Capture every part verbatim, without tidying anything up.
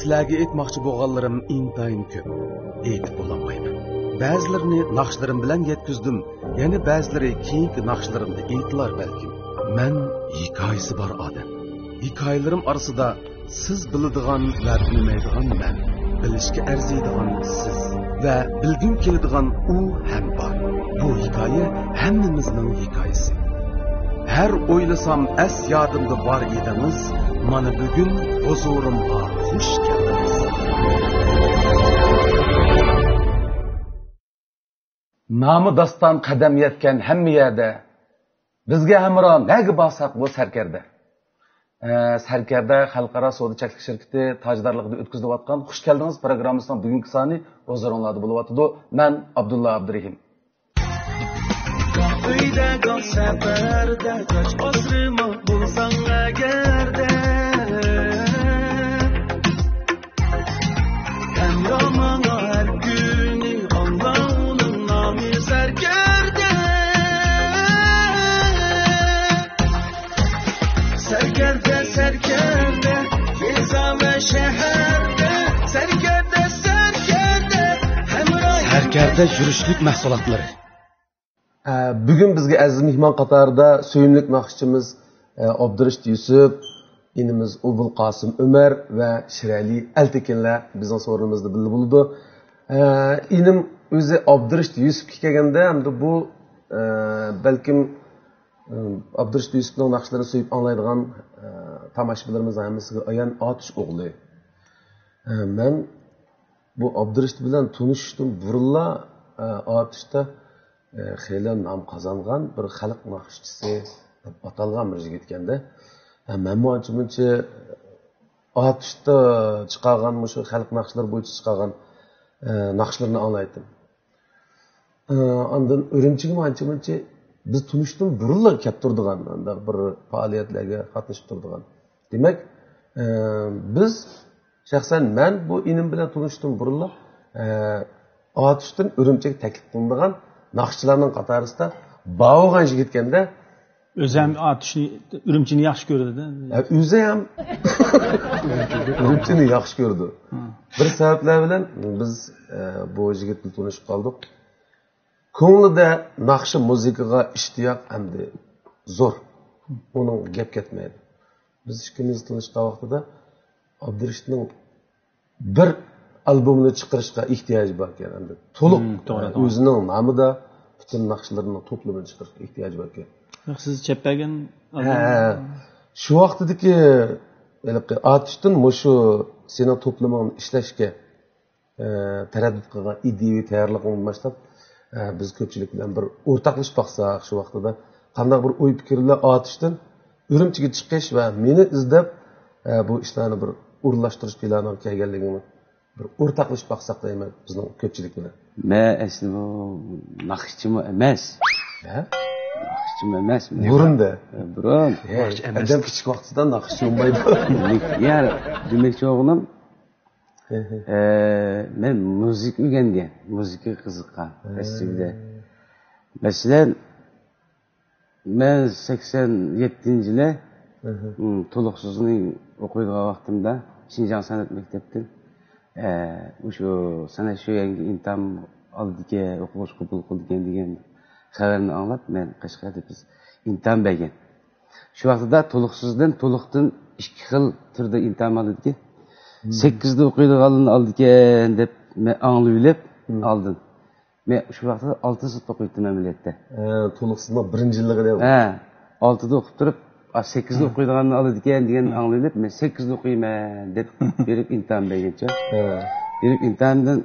سىلەرگە ئېيتماقچى بولغانلىرىم ئىنتايىن كۆپ. ئېيتىپ بولالمايمەن. بەزىلىرىنى ناخشىلىرىم بىلەن يەتكۈزدۈم، يەنە بەزىلىرى كېيىنكى ناخشىلىرىمدا ئېيتىلار بەلكىم. مەن ھېكايىسى بار ئادەم. ھېكايىلىرىم ئارىسىدا سىز بىلىدىغان ۋە بىلمەيدىغان مەن، بىلىشكە ئەرزىيدىغان سىز ۋە بىلگۈم كېلىدىغان ئۇ ھەم بار. بۇ ھېكايە ھەممىمىزنىڭ ھېكايىسى. ھەر ئويلىسام ئەس يادىمدا بار ئىدىڭىز، مانا بۈگۈن ھۇزۇرۇمغا خۇش كەلدىڭىز. نامى داستان قەدەم يەتكەن ھەممە يەردە، بىزگە ھەمراھ نەگە بارساق بۇ سەركەردە. ئە، سەركەردە خەلقئارا سودا چەكلىك شىركىتى تاجدارلىقىدا ئۆتكۈزۈلۈۋاتقان خۇش كەلدىڭىز پروگراممىسىنىڭ بۈگۈنكى سانى ھۇزۇرۇڭلاردا بولۇۋاتىدۇ. مەن ئابدۇللا ئابدۇرېھىم. ئۆيدە گاھ سەپەردە، چاچ ئاسرىما بولساڭ ئەگەردە. ھەمراھ ماڭا ھەر كۈنى، ئاڭلا ئۇنىڭ نامى سەركەردە. سەركەردە، سەركەردە، يېزا ۋە شەھەردە. سەركەردە، سەركەردە، ھەمراھ. سەركەردە يۈرۈشلۈك مەھسۇلاتلىرى. ئە، بۈگۈن بىزگە ئەزىز مېھمان قاتارىدا سۆيۈملۈك ناخشىچىمىز، ئە، ئابدۇرېشىت يۈسۈپ، ئىنىمىز ئوبۇلقاسىم ئۆمەر ۋە شىرئەلى ئەلتېكىنلەر بىزنىڭ سورۇنىمىزدا بىللە بولىدۇ. ئە، ئىنىم ئۆزى ئابدۇرېشىت يۈسۈپكە كەلگەندە، ئەمدى بۇ، ئە، بەلكىم، ئە، ئابدۇرېشىت يۈسۈپنىڭ ناخشىلىرىنى سۆيۈپ ئاڭلايدىغان، ئە، تاماشىبىنلىرىمىزنىڭ ھەممىسىگە ئايان ئاتۇش ئوغلى. ئە، مەن بۇ ئابدۇرېشىت بىلەن تونۇشۇشتىن بۇرۇنلا، ئە، ئاتۇشتا، ئە، خېلى نام قازانغان بىر خەلق ناخشىچىسى دەپ ئاتالغان بىر يىگىت ئىكەندە. ئە، مەنمۇ ئانچە مۇنچە ئاتۇشتا چىقارغان، مۇشۇ خەلق ناخشىلىرى بويىچە چىقارغان، ئە، ناخشىلىرىنى ئاڭلايتتىم. ئە، ئاندىن ئۈرۈمچىگىمۇ ئانچە مۇنچە بىز تونۇشتىن بۇرۇنلا كەپ تۇرىدىغان، ئانداق بىر پائالىيەتلەرگە قاتنىشىپ تۇرىدىغان. دېمەك، ئە، بىز، شەخسەن مەن بۇ ئىنىم بىلەن تونۇشتىن بۇرۇنلا، ئە، ئاتۇشتىن ئۈرۈمچىگە تەكلىپ قىلىنىدىغان ناخشىچىلارنىڭ قاتارىسىدا بار بولغان يىگىتكەندە. ئۆزى ھەم ئاتۇشنى، ئۈرۈمچىنى ياخشى كۆرىدۇ-دە. ھە، ئۆزى ھەم ئۈرۈمچىنى ياخشى كۆرىدۇ. ھە. بىر سەۋەبلەر بىلەن بىز، ئە، بۇ يىگىت بىلەن تونۇشۇپ قالدۇق. كۆڭلىدە ناخشا مۇزىكىغا ئىشتىياق ئەمدى زور. ئۇنىڭ گەپ كەتمەيدۇ. بىز ئىككىمىز تونۇشقان ۋاقتىدا ئابدۇرېشىتنىڭ بىر ئالبومنى چىقىرىشقا ئېھتىياجى باركەن، ئەمدى تولۇق، مم، توغرا، توغرا. ئۆزىنىڭ نامىدا پۈتۈن ناخشىلىرىنىڭ توپلىمىنى چىقىرىشقا ئېھتىياجى باركەن. ياق، سىز چەپ بەرگەن ھە، ئالبوم. شۇ ۋاقتىدىكى ھېلىقى ئاتۇشتىن مۇشۇ سېنىڭ توپلىمىڭنى ئىشلەشكە ئە، تەرەددۇت قىلغان ئىدىيەۋى تەييارلىقىڭدىن باشلاپ، ئە، بىز كۆپچىلىك بىلەن بىر ئورتاقلىشىپ باقساق، شۇ ۋاقتىدا قانداق بىر ئوي پىكىرلەر ئاتۇشتىن ئۈرۈمچىگە چىقىش ۋە مېنى ئىزدەپ، ئە، بۇ ئىشلارنى بىر ئورۇنلاشتۇرۇش پىلانىغا كەلگەنلىكىڭنى بىر ئورتاقلىشىپ باقساق دەيمەن بىزنىڭ كۆپچىلىك بىلەن. مەن ئەسلى بۇ ناخشىچىمۇ ئەمەس. ھە؟ ناخشىچىمۇ ئەمەس. بۇرۇندا؟ بۇرۇن. ھە، ناخشىچى ئەمەس. ئادەم كىچىك ۋاقتىدا ناخشىچى بولمايدۇ. يا، دېمەكچى بولغىنىم، ھە، ھە. ئە، مەن مۇزىكا ئۆگەنگەن، مۇزىكىغا قىزىققان، ھە. ئەسلىدە. مەسىلەن، مەن سەكسەن يەتتىنچى يىلى، ھە، ھە. م، تولۇقسىزنى ئوقۇيدىغان ۋاقتىمدا، شىنجاڭ سەنئەت مەكتەپتىن، ئە، ئۇشۇ سەنئەت شۆيەنگە ئىمتىھان ئالىدىكەن، ئوقۇغۇچى قوبۇل قىلىدىكەن دېگەن خەۋەرنى ئاڭلاپ، مەن قەشقەردە بىز ئىمتىھان بەرگەن. شۇ ۋاقتىدا تولۇقسىزدىن، تولۇقتىن ئىككى خىل تۈردە ئىمتىھان ئالىدىكەن. مم. سەككىزدە ئوقۇيدىغانلارنى ئالىدىكەن دەپ مەن ئاڭلىۋېلىپ، مم، ئالدىن. مەن شۇ ۋاقتىدا ئالتىنچى سىنىپتا ئوقۇيتتىم ئەمەلىيەتتە. ھە، تولۇقسىزنىڭ بىرىنچى يىللىقى دەپ. ھە، ئالتىدا ئوقۇپ تۇرۇپ، ئا، سەككىزدە، ھە، ئوقۇيدىغاننى ئالىدىكەن دېگەن، ھە، ئاڭلىۋېلىپ، مەن سەككىزدە ئوقۇيمەن دەپ بېرىپ ئىمتىھان بەرگەنچە. ھە. بېرىپ ئىمتىھاندىن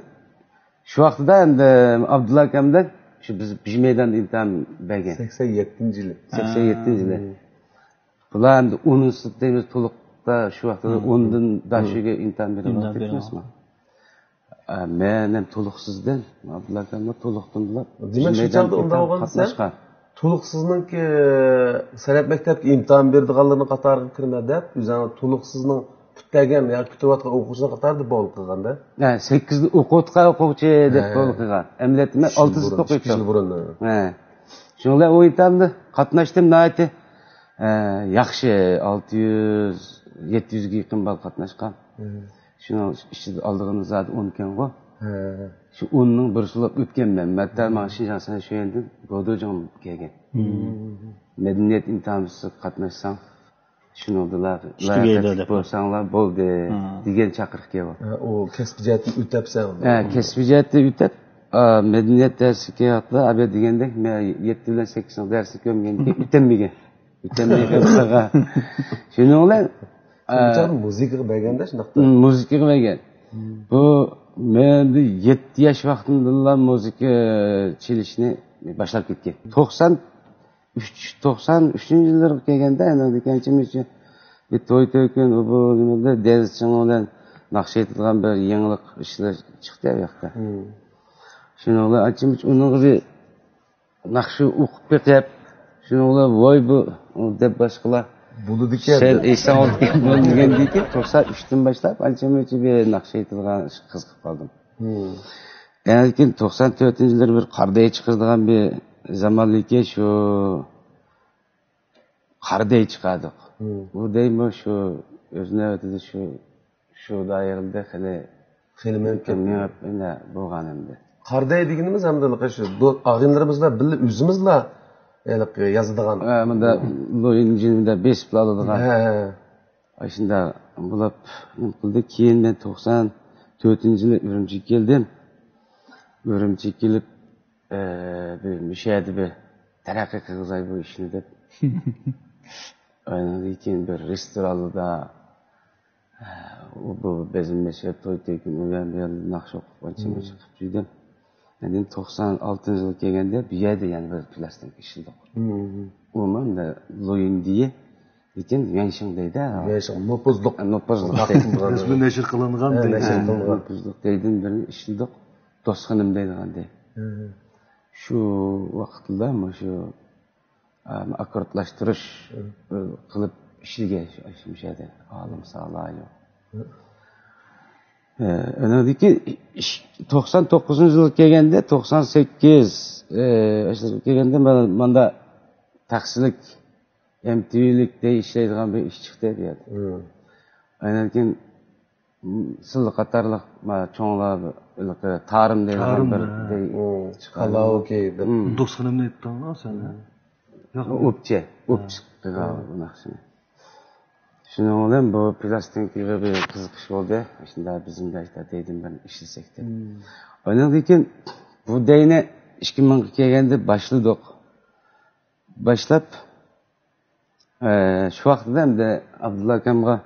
شۇ ۋاقتىدا ئەمدى ئابدۇللا ئاكامدىن شۇ بىز بىج مەيداندا ئىمتىھان بەرگەن. سەكسەن يەتتىنچى يىلى. سەكسەن يەتتىنچى يىلى. ھە. بۇلار ئەمدى ئونىنچى سىنىپ دەيمىز، تولۇقتا شۇ ۋاقتىدا ھە. ئوندىن، ھە، داشۆگە ئىمتىھان بېرىدىغان ئىمتىھان بېرىدىغان. ئە، مەن ھەم تولۇقسىزدىن، ئابدۇللا ئاكاممۇ تولۇقتىن بۇلار. دېمەك، شۇ چاغدا ئۇنداق بولغان دېسەم، قاتناشقان. تولۇقسىزنىڭكى سەنئەت مەكتەپكە ئىمتىھان بېرىدىغانلارنىڭ قاتارىغا كىرىمەن دەپ، ئۆزۈڭ تولۇقسىزنىڭ پۈتتۈرگەن ياكى پۈتتۈرۈۋاتقان ئوقۇغۇچىنىڭ قاتارىدا بولۇپ قالغاندا. ھە، سەككىزدە ئوقۇۋاتقان ئوقۇغۇچى دەپ ھە. قوبۇل قىلغان. ئەمەلىيەتتە مەن ئالتە يىل بۇرۇن، ئوقۇيتتۇم. ئىككى يىل بۇرۇن. ھە. شۇنىڭ بىلەن ئۇ ئىمتىھاندا قاتناشتىم، ناھايىتى، ئە، ياخشى، ئالتە يۈز، يەتتە يۈزگە يېقىن بالا قاتناشقان. ھە. شۇنىڭ ئىچىدە ئالىدىغىنى زادى ئۇنكەنغۇ. ھە. شۇ ئۇننىڭ بىرسى بولۇپ ئۆتكەنمەن. مەتتا ماڭا شىنجاڭ سەنشۆيەندىن گودۇجياڭ كەلگەن. مەدەنىيەت ئىمتىھانىسىغا قاتناشساڭ، شۇنىڭدىلا ئىشلىگەيلى لاياقەتلىك دەپ. بولساڭلار بولدى ھە. دېگەن چاقىرىق كەلگەن. ھە، ئۇ كەسپىي جەھەتتىن ئۆتەپسەن. ھە، كەسپىي جەھەتتىن ئۆتەپ، ئا، مەدەنىيەت دەرسىگە كەلگەندە، ئەبە دېگەندەك، مەن يەتتە بىلەن سەككىزىنچى دەرسنى كۆرمىگەندىكىن ئۆتەلمىگەن. ئۆتەلمەي قالغان. شۇنىڭ بىلەن، ئا، شۇنچە مۇزىكىغا بەرگەندە شۇنداقتا. مۇزىكىغا بەرگەن. بۇ مەن يەتتە ياش ۋاقتىمدىنلا مۇزىكا چېلىشنى باشلاپ كەتكەن. توقسان ئۈچ، توقسان ئۈچىنچى يىللارغا كەلگەندە، ئەنە دېگەنچە بىر توي تۆكۈن، ئۇ بۇ نېمىدە، دەنسىڭ بىلەن ناخشا ئېيتىدىغان بىر يېڭىلىق ئىشلار چىقتى ئۇ ياقتا. شۇنىڭ بىلەن ئانچە مۇنچە ئۇنىڭغا بىر ناخشا ئوقۇپ بېقىپ، شۇنىڭ بىلەن ۋاي بۇ دەپ باشقىلار بولىدىكەن سەن دەپ. ئېيتساڭ بولىدىكەن بولمىغاندىن كېيىن، توقسان ئۈچتىن باشلاپ ئانچە مۇنچە بىر ناخشا ئېيتىدىغان ئىشقا قىزىقىپ قالدىم. لېكىن توقسان تۆتىنچى يىللىرى بىر قارادەي چىقىرىدىغان بىر زامانلىكى شۇ قارادەي چىقاردۇق. بۇ دەيمۇ شۇ ئۆز نۆۋىتىدە شۇ، شۇ دائىرىدە خېلى خېلى مەن كۆپ مېڭىپ، مېڭىپ بولغان ئەمدى. قارادەي دېگىنىمىز ئەمدى شۇ دو-، ئاغىنىلىرىمىز بىلەن بىللە ئۆزىمىزلا ھېلىقى يازىدىغان. ھە، مۇندا لويىنجىندا بېسىپ ئالىدىغان. ھە، ھە. ئاشۇنداق بولۇپ نېمە قىلدى. كېيىن مەن توقسان تۆتىنچى يىلى ئۈرۈمچىگە كەلدىم. ئۈرۈمچىگە كېلىپ، ئە، بىر مۇشۇ يەردە بىر تەرەققىي قىلغۇزاي بۇ ئىشنى دەپ. ئاندىن كېيىن بىر رېستورانلاردا، ئە، ئۇ بۇ بەزمە مەشرەپ توي تېكىن ئۇ يەر بۇ يەردە ناخشا ئوقۇپ ئانچە مۇنچە قىلىپ يۈردۈم. ئاندىن توقسان ئالتىنچى يىلى كەلگەندە بۇ يەردە يەنە بىر پلاستىنكا ئىشلىدۇق. ئۇمۇ ئەمدى لويىندىيى، لېكىن يۈەنشىڭ دەيدۇ. يۈەنشىڭ، نوپۇزلۇق. نوپۇزلۇق دەيدۇ. رەسمىي نەشر قىلىنغان ھە، دەيدۇ. نەشر قىلىنغان. نوپۇزلۇق دەيدۇ، بىرنى ئىشلىدۇق. دوستخانىم دەيدىغان دەي. شۇ ۋاقىتلاردا مۇشۇ، ئە، ئاككوردلاشتۇرۇش، ئە، قىلىپ ئىشلىگەن شۇ، شۇ يەردە. ئالىم سالايو. ئە، ئاندىن كېيىن توقسان توققۇزىنچى يىل كەلگەندە، توقسان سەككىز، ئە، كەلگەندە مانا، ماندا تەخسىلىك، ئېم تى ۋىلىك دەي ئىشلەيدىغان بىر ئىش چىقتى بۇ يەردە. ئاندىن كېيىن سىلى قاتارلىق، ما، چوڭلار، ھېلىقى تارىم دەيدىغان تارىم، بىر ھە. دەي ئۇ، چىقاردى. كالاوكې دەپ. دوستخانىمنى ئېيتتىڭ سەن، ھە؟ ياق. ئوپچە، ئوپچە قىلغان بۇ ناخشىنى. شۇنىڭ بىلەن بۇ پىلاستىنكىغا بىر قىزىقىش بولدى. شۇنداق بىزنىڭ دەيدىن بىرنى ئىشلىسەك دەپ. ئاندىن كېيىن بۇ دەينى ئىككى مىڭغا كەلگەندە باشلىدۇق. باشلاپ، ئە، شۇ ۋاقىتتا ئەمدى ئابدۇللا ئاكامغا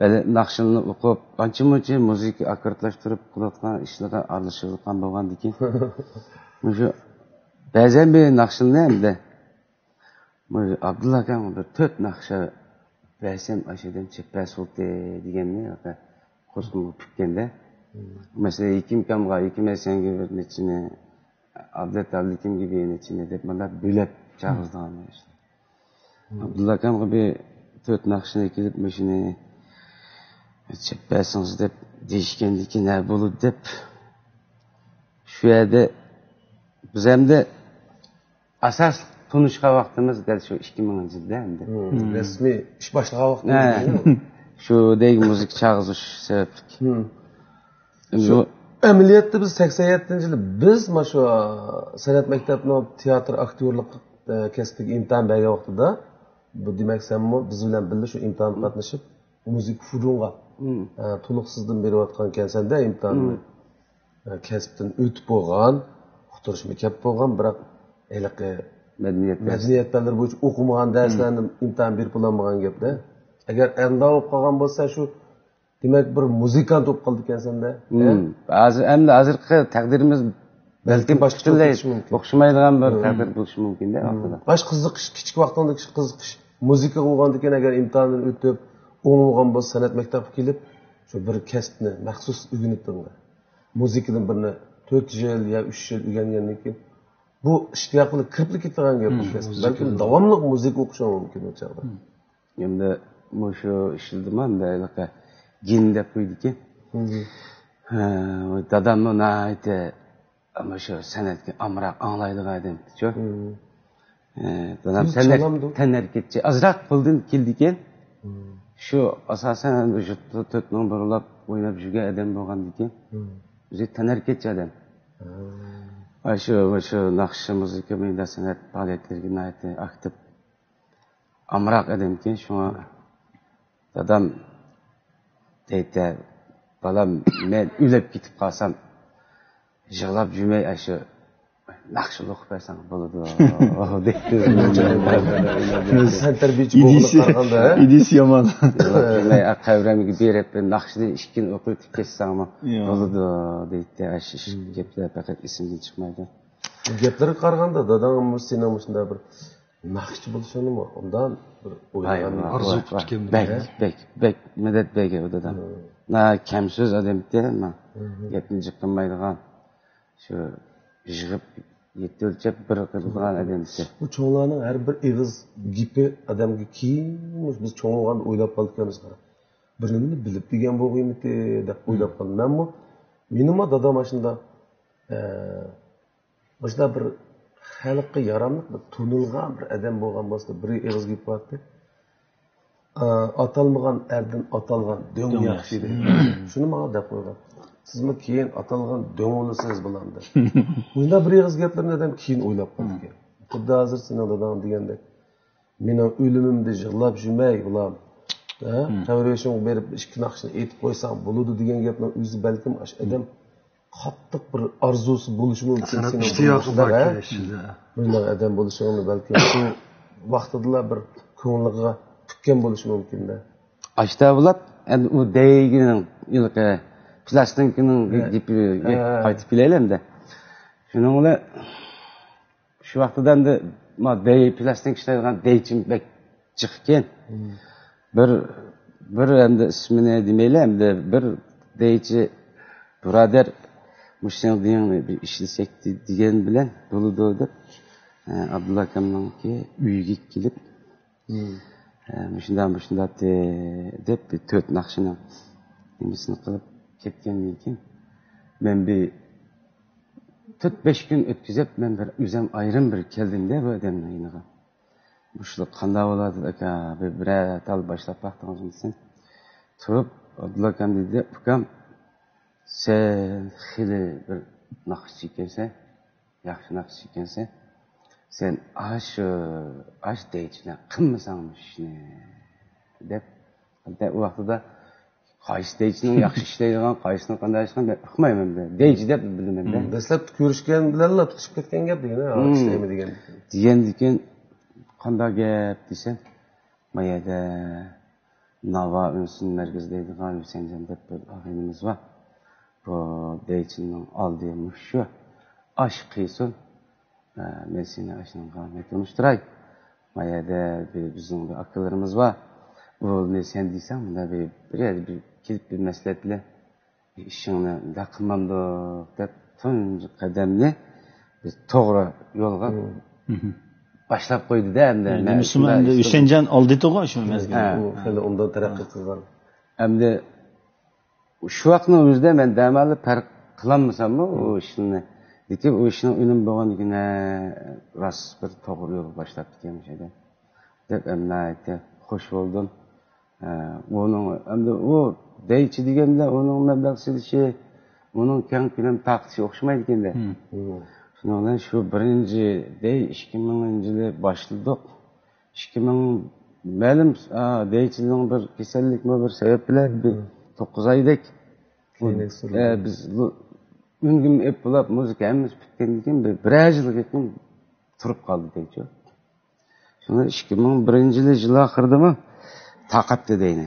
ھېلى ناخشىلارنى ئوقۇپ، ئانچە-مۇنچە مۇزىكا ئاككوردلاشتۇرۇپ قىلىۋاتقان ئىشلارغا ئارىلىشىۋاتقان بولغاندىكىن، مۇشۇ بەزەن بىر ناخشىلارنى ئەمدى، مۇشۇ ئابدۇللا ئاكامغا بىر تۆت ناخشا بەرسەم، ئاشۇ ئادەم چەپپە سۇلتى دېگەننى قورسىقىمغا پۈككەندە. مەسىلەن، ھېكىم ئاكامغا، ھېكىم ھەسەنگە بىر نەچچىنى، ئابلەت ئابلىكىمگە بىر نەچچىنى دەپ، مانا بۆلەپ چاقىرىدىغان ئىش. ئابدۇللا ئاكامغا بىر تۆت ناخشىنى ئەكېلىپ، مۇشۇنى چەپ بەرسىڭىز دەپ دېيىشكەندىكىن، ھە، بولىدۇ دەپ، شۇ يەردە بىز ئەمدى ئاساسلىق تونۇشقان ۋاقتىمىز دەل شۇ ئىككى مىڭىنچى يىلدا ئەمدى. رەسمىي ئىش باشلىغان ھە. ۋاقتىمىز. شۇ دەيگە مۇزىكا چاغىزۇش سەۋەبلىك. شۇ ئەمەلىيەتتە بىز سەكسەن يەتتىنچى يىلى بىز مانا شۇ سەنئەت مەكتەپنىڭ تىياتىر ئاكتيورلۇق، ئە، كەسپىگە ئىمتىھان بەرگەن ۋاقتىدا، بۇ دېمەك سەنمۇ بىز بىلەن بىللە شۇ ئىمتىھانغا قاتنىشىپ، مۇزىكا فۇرۇنغا، ئە، تولۇقسىزدىن بېرىۋاتقان ئىكەنسەن-دە ئىمتىھاننى. ئە، كەسىپتىن ئۆتۈپ بولغان، ئۇقتۇرۇشمۇ كەپ بولغان، بىراق ھېلىقى مەدەنىيەت دەرسى. مەدەنىيەت پەنلىرى بويىچە ئوقۇمىغان دەرسلەرنى ئىمتىھان بېرىپ بولالمىغان گەپتە. ئەگەر ئەندىن بولۇپ قالغان بولسا، شۇ دېمەك، بىر مۇزىكانت بولۇپ قالىدىكەنسەن-دە. ھە؟ ھازىر، ئەمدى ھازىرقى تەقدىرىمىز بەلكىم بەلكىم باشقىچە پۈتۈنلەي بولۇپ كېتىشى مۇمكىن. ئوخشىمايدىغان بىر تەقدىر بولۇشى مۇمكىن-دە، ئاخىرىدا. باشقا قىزىقىش، كىچىك ۋاقتىڭدىكى قىزىقىش مۇزىكىغا بولغاندىكىن، ئەگەر ئىمتىھاندىن ئۆتۈپ، ئوڭلىغان بولسا، سەنئەت مەكتەپكە كېلىپ، شۇ بىر كەسىپنى مەخسۇس ئۆگىنىپ تۇرۇڭ. مۇزىكىدىن بىرنى تۆت يىل يا ئۈچ يىل ئۆگەنگەندىن كېيىن، بۇ ئىشتىياق بىلەن كىرىپلا كېتىدىغان گەپ. بۇ كەسىپ. بەلكىم داۋاملىق مۇزىكا ئوقۇشۇڭ مۇمكىن ئۇ چاغدا. ئەمدى مۇشۇ ئىشلىدىمۇ، ئەمدى ھېلىقى گېن دەپ قويدىكەن. ھە، داداممۇ ناھايىتى مۇشۇ سەنئەتكە ئامراق ئاڭلايدىغان ئادەمچۇ. ھە، دادام تەنھەرىكەتچى، ئازراق قولدىن كېلىدىكەن. شۇ ئاساسەن ئەمدى شۇ تۆت مىڭ بۇرۇلاپ ئويناپ يۈرگەن ئادەم بولغاندىكىن، ئۆزى تەنھەرىكەتچى ئادەم. ئاشۇ، شۇ ناخشا مۇزىكا مۇنداق سەنئەت پائالىيەتلىرىگە ناھايىتى ئاكتىپ، ئامراق ئادەمكەن. شۇڭا دادام دەيتتى، بالام، مەن ئۆلۈپ كېتىپ قالسام، يىغلاپ يۈرمەي، ئاشۇ ناخشىلا ئوقۇپ بەرسەڭ بولىدۇ، دەيتتى. سەن تەربىيەچى بولغىنىغا قارىغاندا، ھە؟ ئىدىيىسى يامان. يىغلاپ يۈرمەي، قەبرەمگە بېرىپ، بىر ناخشىنى ئىككىنى ئوقۇۋېتىپ كەتسەڭمۇ بولىدۇ، دەيتتى. ئاشۇ گەپلەر پەقەت ئېسىمدىن چىقمايدۇ. گەپلەرگە قارىغاندا، داداڭمۇ سېنىڭ مۇشۇنداق بىر ناخشىچى بولۇشۇڭنىمۇ ئۇنداق بىر ئويلىغان، ئارزۇ قىلىپتىكەن. بەك، بەك، بەك مەدەت بەرگەن ئۇ دادام. نا كەمسۆز ئادەم ئىكەن، گەپنى جىق قىلمايدىغان، شۇ يىغىپ يەتتە ئۆلچەپ بىر قىلىدىغان ئادەم ئىكەن. بۇ چوڭلارنىڭ ھەر بىر ئېغىز گېپى ئادەمگە كېيىن، بىز چوڭ بولغاندا ئويلاپ قالىدىكەنمىز، قارا، بىر نېمىنى بىلىپ دېگەن بولغىيمىتى دەپ ئويلاپ قالدىم. مەنمۇ، مېنىمۇ دادام ئاشۇنداق، ئە، مۇشۇنداق بىر خەلققە ياراملىق، بىر تونۇلغان بىر ئادەم بولغان بولسا، بىر ئېغىز گېپى بارتى. ئا، ئاتالمىغان ئەردىن ئاتالغان دۆڭ ياخشى دەيدۇ. شۇنى ماڭا دەپ قويغان. سىزمۇ كېيىن ئاتالغان دۆڭ بولىسىز، بالام، دەپ. مۇشۇنداق بىر ئېغىز گەپلەرنى ئادەم كېيىن ئويلاپ قالىدىكەن. خۇددى ھازىر سېنىڭ داداڭ دېگەندەك، مېنىڭ ئۆلۈمۈمدە يىغلاپ يۈرمەي، بالام. ھە؟ قەبرە بېشىڭغا بېرىپ ئىككى ناخشىنى ئېيتىپ قويساڭ بولىدۇ دېگەن گەپنىڭ ئۆزى بەلكىم ئاشۇ ئادەم قاتتىق بىر ئارزۇسى بولۇشى مۇمكىن. سېنىڭ ئىشتىياقى بار كىشىدە. بۇنداق ئادەم بولۇشىڭنى بەلكىم شۇ ۋاقتىدىلا بىر كۆڭلىگە پۈككەن بولۇشى مۇمكىن-دە. ئاشتا بولۇپ، ئەمدى ئۇ دەيگىنىڭ، ھېلىقى پلاستىنكىنىڭ گېپى، قايتىپ كېلەيلى ئەمدى. شۇنىڭ بىلەن شۇ ۋاقتىدا ئەمدى ما دەي پلاستىنكا ئىشلەيدىغان دەيچىم بەك جىق ئىكەن. بىر، بىر ئەمدى ئىسمىنى دېمەيلى، ئەمدى بىر دەيچى بۇرادەر، مۇشۇ سېنىڭ دېيىڭنى بىر ئىشلىسەك دېگەن بىلەن بولىدۇ دەپ، ئابدۇللا ئاكامنىڭكى ئۆيىگە كېلىپ، مۇشۇنداق، مۇشۇنداق دەپ، بىر تۆت ناخشىنىڭ نېمىسىنى قىلىپ كەتكەندىن كېيىن، مەن بىر تۆت بەش كۈن ئۆتكۈزۈپ، مەن بىر ئۆزۈم ئايرىم بىر كەلدىم-دە بۇ ئادەمنىڭ يېنىغا. مۇشۇ قانداق بولىدۇ، ئاكا، بىر، بىرەر تال باشلاپ باقتىڭىزمۇ دېسەم، تۇرۇپ، ئابدۇللا ئاكام دېدى، ئۇكام، سەن خېلى بىر ناخشىچى ئىكەنسەن، ياخشى ناخشىچى ئىكەنسەن، سەن ئاشۇ، ئاشۇ دەيچىلەر قىلمىساڭ مۇشۇ ئىشنى، دەپ، ئۇ ۋاقتىدا قايسى دەيچىنىڭ ياخشى ئىشلەيدىغان، قايسىنىڭ قانداق ئىشلىغان، مەن ئۇقمايمەن. دەيچى دەپ بىلىمەن-دە. دەسلەپتە كۆرۈشكەن بىلەنلا تۇتۇشۇپ كەتكەن گەپ دېگەن، ئىشلەيمەن دېگەن. دېگەندىكىن، قانداق گەپ دېسەم، ما يەردە ناۋا ئۈنسۇن مەركىزى دەيدىغان ھۈسەنجان دەپ بىر ئاغىنىمىز بار. بۇ دەيچىنىڭ ئالدى مۇشۇ. ئاش قىيسۇن. ھە، مەن سېنى ئاشۇنىڭغا مەن تونۇشتۇراي. ما يەردە بىر، بىزنىڭ بىر ئاكىلىرىمىز بار. ئۇنى سەن دېسەڭ، مۇنداق بىر، بىر يەردە بىر كېلىپ بىر مەسلىھەت بىلەن ئىشىڭنى مۇنداق قىلمامدۇق دەپ تۇنجى قەدەمنى بىز توغرا يولغا باشلاپ قويدى-دە ئەمدى. مەن دېمىسىمۇ شۇنداق ئەمدى ئىش قىلدىم. ھۈسەنجان ئالدى تۇغۇ شۇ مەزگىلدە. ھە. ئۇ خېلى ئۇندىن تەرەققىي قىلغان. ئەمدى شۇ ۋاقىتنىڭ ئۆزىدە مەن دەماللىق پەرق قىلالمىساممۇ ئۇ ئىشنى، لېكىن ئۇ ئىشنىڭ ئۈنۈمى بولغاندىن كېيىن، ھە، راست بىر توغرا يولغا باشلاپتىكەن مۇشۇ ئادەم دەپ، ئەمدى ناھايىتى خۇش بولدۇم. ھە، ئۇنىڭ ئەمدى ئۇ دەيچى دېگەندە ئۇنىڭ مەبلەغ سېلىشى، ئۇنىڭ كەڭ كۆلەم تارقىتىشى ئوخشىمايدىكەن-دە. شۇنىڭ بىلەن شۇ بىرىنچى دەي ئىككى مىڭىنچى يىلى باشلىدۇق. ئىككى مىڭ، مەلۇم، ئا، دەيچىنىڭ بىر كېسەللىكمۇ بىر سەۋەب بىلەن بىر توققۇز ئايدەك ئە، بىز بۇ ئۈنگىمۇ ئېلىپ بولاپ، مۇزىكا ھەممىسى پۈتكەندىن كېيىن بىر، بىرەر يىلغا يېقىن تۇرۇپ قالدى دەيچۇ. شۇڭا ئىككى مىڭ بىرىنچى يىلى، يىل ئاخىرىدىمۇ تارقاتتى دەينى.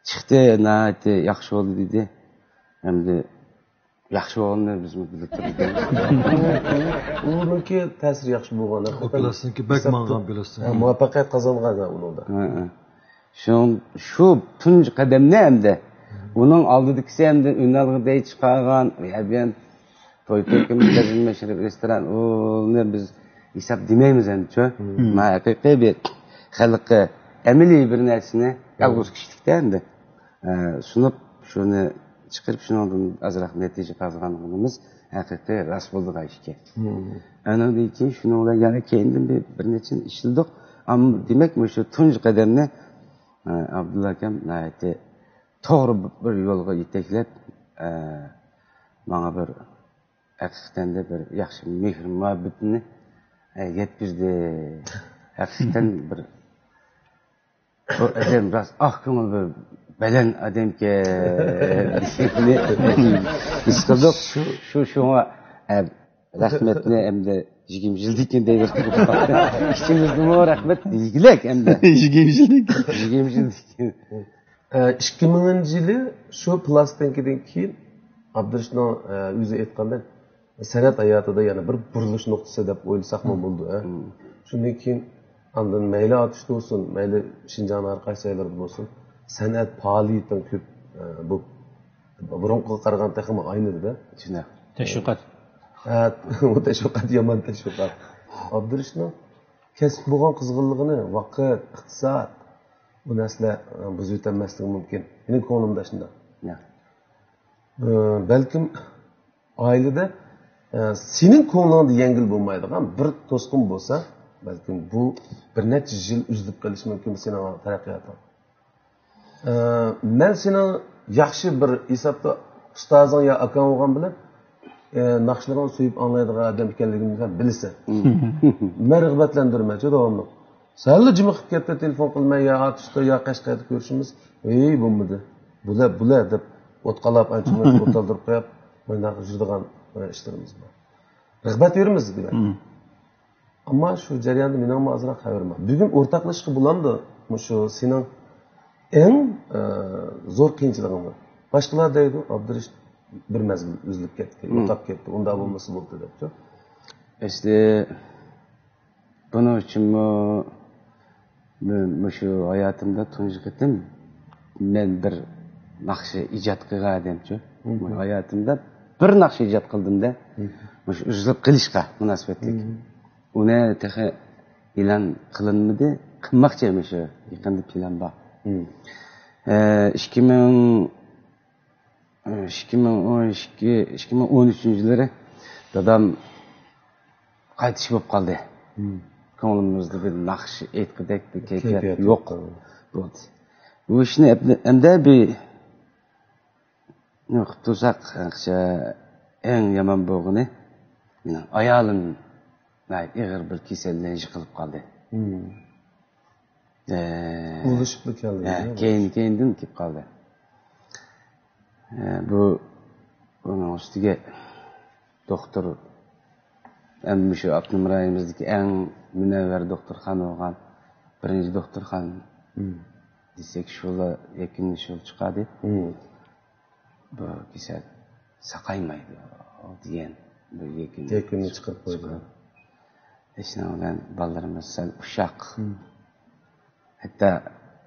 چىقتى، ناھايىتى ياخشى بولدى دېدى. ئەمدى ياخشى بولغىنىنى بىزمۇ بىلىپ تۇردۇق. ئۇنىڭكى تەسىرى ياخشى بولغان. ئۇ پلاستىنكا بەك ماڭغان پلاستىنكا. ھە، مۇۋەپپەقىيەت قازانغان ئۇنىڭدا. ھە، ھە. شۇ، شۇ تۇنجى قەدەمنى ئەمدى ئۇنىڭ ئالدىدىكىسى ئەمدى ئۈنئالغۇ دەي چىقارغان، ئۇ يەردە توي تۆكۈن، مەشرەپ، رېستوران، ئۇنى بىز ھېساب دېمەيمىز ئەمدىچۇ. مم. ما ھەقىقىي بىر خەلققە ئەمەلىي بىر نەرسىنى يالغۇز كىشىلىكتە ئەمدى، ئە، سۇنۇپ، شۇنى چىقىرىپ، شۇنىڭدىن ئازراق نەتىجە قازانغىنىمىز ھەقىقىي راست بولىدىغان ئىش ئىكەن. مم. ئاندىن كېيىن شۇنىڭ بىلەن يەنە كېيىندىن بىر، بىر نەچچىنى ئىشلىدۇق. ئەمما دېمەك، مۇشۇ تۇنجى قەدەمنى ئابدۇللا ئاكام ناھايىتى توغرا بىر يولغا يېتەكلەپ، ئە، ماڭا بىر ھەقىقەتەن بىر ياخشى مېھىر مۇھەببىتىنى، ئە، يەتكۈزدى. ھەقىقەتەن بىر، بۇ ئادەم راست ئاق كۆڭۈل، بىر بەلەن ئادەمكەن دېگەننى ھېس قىلدۇق. شۇ، شۇ، شۇڭا، ئە، رەھمەتنى ئەمدى يىگىرمە يىلدىن كېيىن دەيۋېرىپ، ئىچىمىزدىمۇ رەھمەت دېگۈلەك ئەمدى. يىگىرمە يىلدىن كېيىن. يىگىرمە يىلدىن كېيىن. ئە، ئىككى مىڭىنچى يىلى شۇ پىلاستىنكىدىن كېيىن ئابدۇرېشىتنىڭ، ئە، ئۆزى ئېيتقاندەك، سەنئەت ھاياتىدا يەنە بىر بۇرۇلۇش نۇقتىسى دەپ ئويلىساقمۇ بولىدۇ، ھە؟ شۇندىن كېيىن ئاندىن مەيلى ئاتۇشتا بولسۇن، مەيلى شىنجاڭنىڭ ھەر قايسى جايلىرىدا بولسۇن، سەنئەت پائالىيىتىنىڭ كۆپ، ئە، بۇ بۇرۇنقىغا قارىغاندا تېخىمۇ ئاينىدى-دە. شۇنداق. تەشۋىقات. ھە، ئۇ تەشۋىقات، يامان تەشۋىقات. ئابدۇرېشىتنىڭ كەسىپ بولغان قىزغىنلىقىنى، ۋاقىت، ئىقتىساد، بۇ نەرسىلەر، ئە، بۇزۇۋېتەلمەسلىكى مۇمكىن. مېنىڭ كۆڭلۈمدە شۇنداق. يا. ئە، بەلكىم ئائىلىدە، ئە، سېنىڭ كۆڭلۈڭدە يەڭگىل بولمايدىغان بىر توسقۇن بولسا، بەلكىم بۇ بىر نەچچە يىل ئۈزۈلۈپ قېلىشى مۇمكىن سېنىڭ تەرەققىياتىڭ. ئە، مەن سېنىڭ ياخشى بىر ھېسابتا ئۇستازىڭ يا ئاكاڭ بولغان بىلەن، ئە، ناخشىلىرىڭنى سۆيۈپ ئاڭلايدىغان ئادەم ئىكەنلىكىمنى سەن بىلىسەن. مەن رىغبەتلەندۈرىمەن شۇ داۋاملىق. سەنلا جىمىقىپ كەتتى، تېلېفون قىلماي، يا ئاتۇشتا، يا قەشقەردە كۆرۈشىمىز. ھېي، بولمىدى. بۇلە، بۇلە دەپ ئوت قالاپ، ئانچە مۇنچە ئولتۇردۇرۇپ قويۇپ، مۇنداق يۈرىدىغان ئىشلىرىمىز بار. رىغبەت بېرىمىز دېگەن. ئەمما شۇ جەرياندا مېنىڭمۇ ئازراق خەۋىرىم بار. بۈگۈن ئورتاقلىشىشقا بولامدۇ مۇشۇ سېنىڭ ئەڭ، ئە، زور قىيىنچىلىقىڭنى؟ باشقىلار دەيدۇ، ئابدۇرېشىت بىر مەزگىل ئۈزۈلۈپ كەتتى، يوقاپ كەتتى، ئۇنداق بولمىسا بولدى دەپتۇ. ئەسلى بۇنىڭ ئۈچۈنمۇ مەن مۇشۇ ھاياتىمدا تۇنجى قېتىم مەن بىر ناخشا ئىجاد قىلغان ئادەمچۇ. ھاياتىمدا بىر ناخشا ئىجاد قىلدىم-دە، مۇشۇ ئۈزۈلۈپ قېلىشقا مۇناسىۋەتلىك. ئۇنى تېخى ئېلان قىلىنمىدى، قىلماقچى مۇشۇ يېقىندا پىلان بار. ئە، ئىككى مىڭ، ئىككى مىڭ ئون ئىككى، ئىككى مىڭ ئون ئۈچىنچى يىللىرى دادام قايتىش بولۇپ قالدى. كۆڭلىمىزدە بىر ناخشا ئېيتقۇدەك بىر كەيپىيات كەيپىيات يوق يوق. بولدى. بۇ ئىشنى ئەمدى، ئەمدى بىر نېمە قىلىپ تۇرساق، ئەڭ يامان بولغىنى، مېنىڭ ئايالىم ناھايىتى ئېغىر بىر كېسەل بىلەن يىقىلىپ قالدى. ئە، ئۇلىشىپلا كەلدى، ھە، كەينى كەينىدىن كېلىپ قالدى. ئە، بۇ، بۇنىڭ ئۈستىگە دوختۇر، ئەمدى مۇشۇ ئاپتونوم رايونىمىزدىكى ئەڭ مۇنەۋۋەر دوختۇرخانا بولغان بىرىنچى دوختۇرخانا دېسەك، شۇلا يەكۈننى شۇلا چىقاردى. بۇ كېسەل ساقايمايدۇ دېگەن بىر يەكۈننى يەكۈننى چىقىرىپ قويدى. شۇنىڭ بىلەن بالىلىرىمىز سەل ئۇششاق. ھەتتا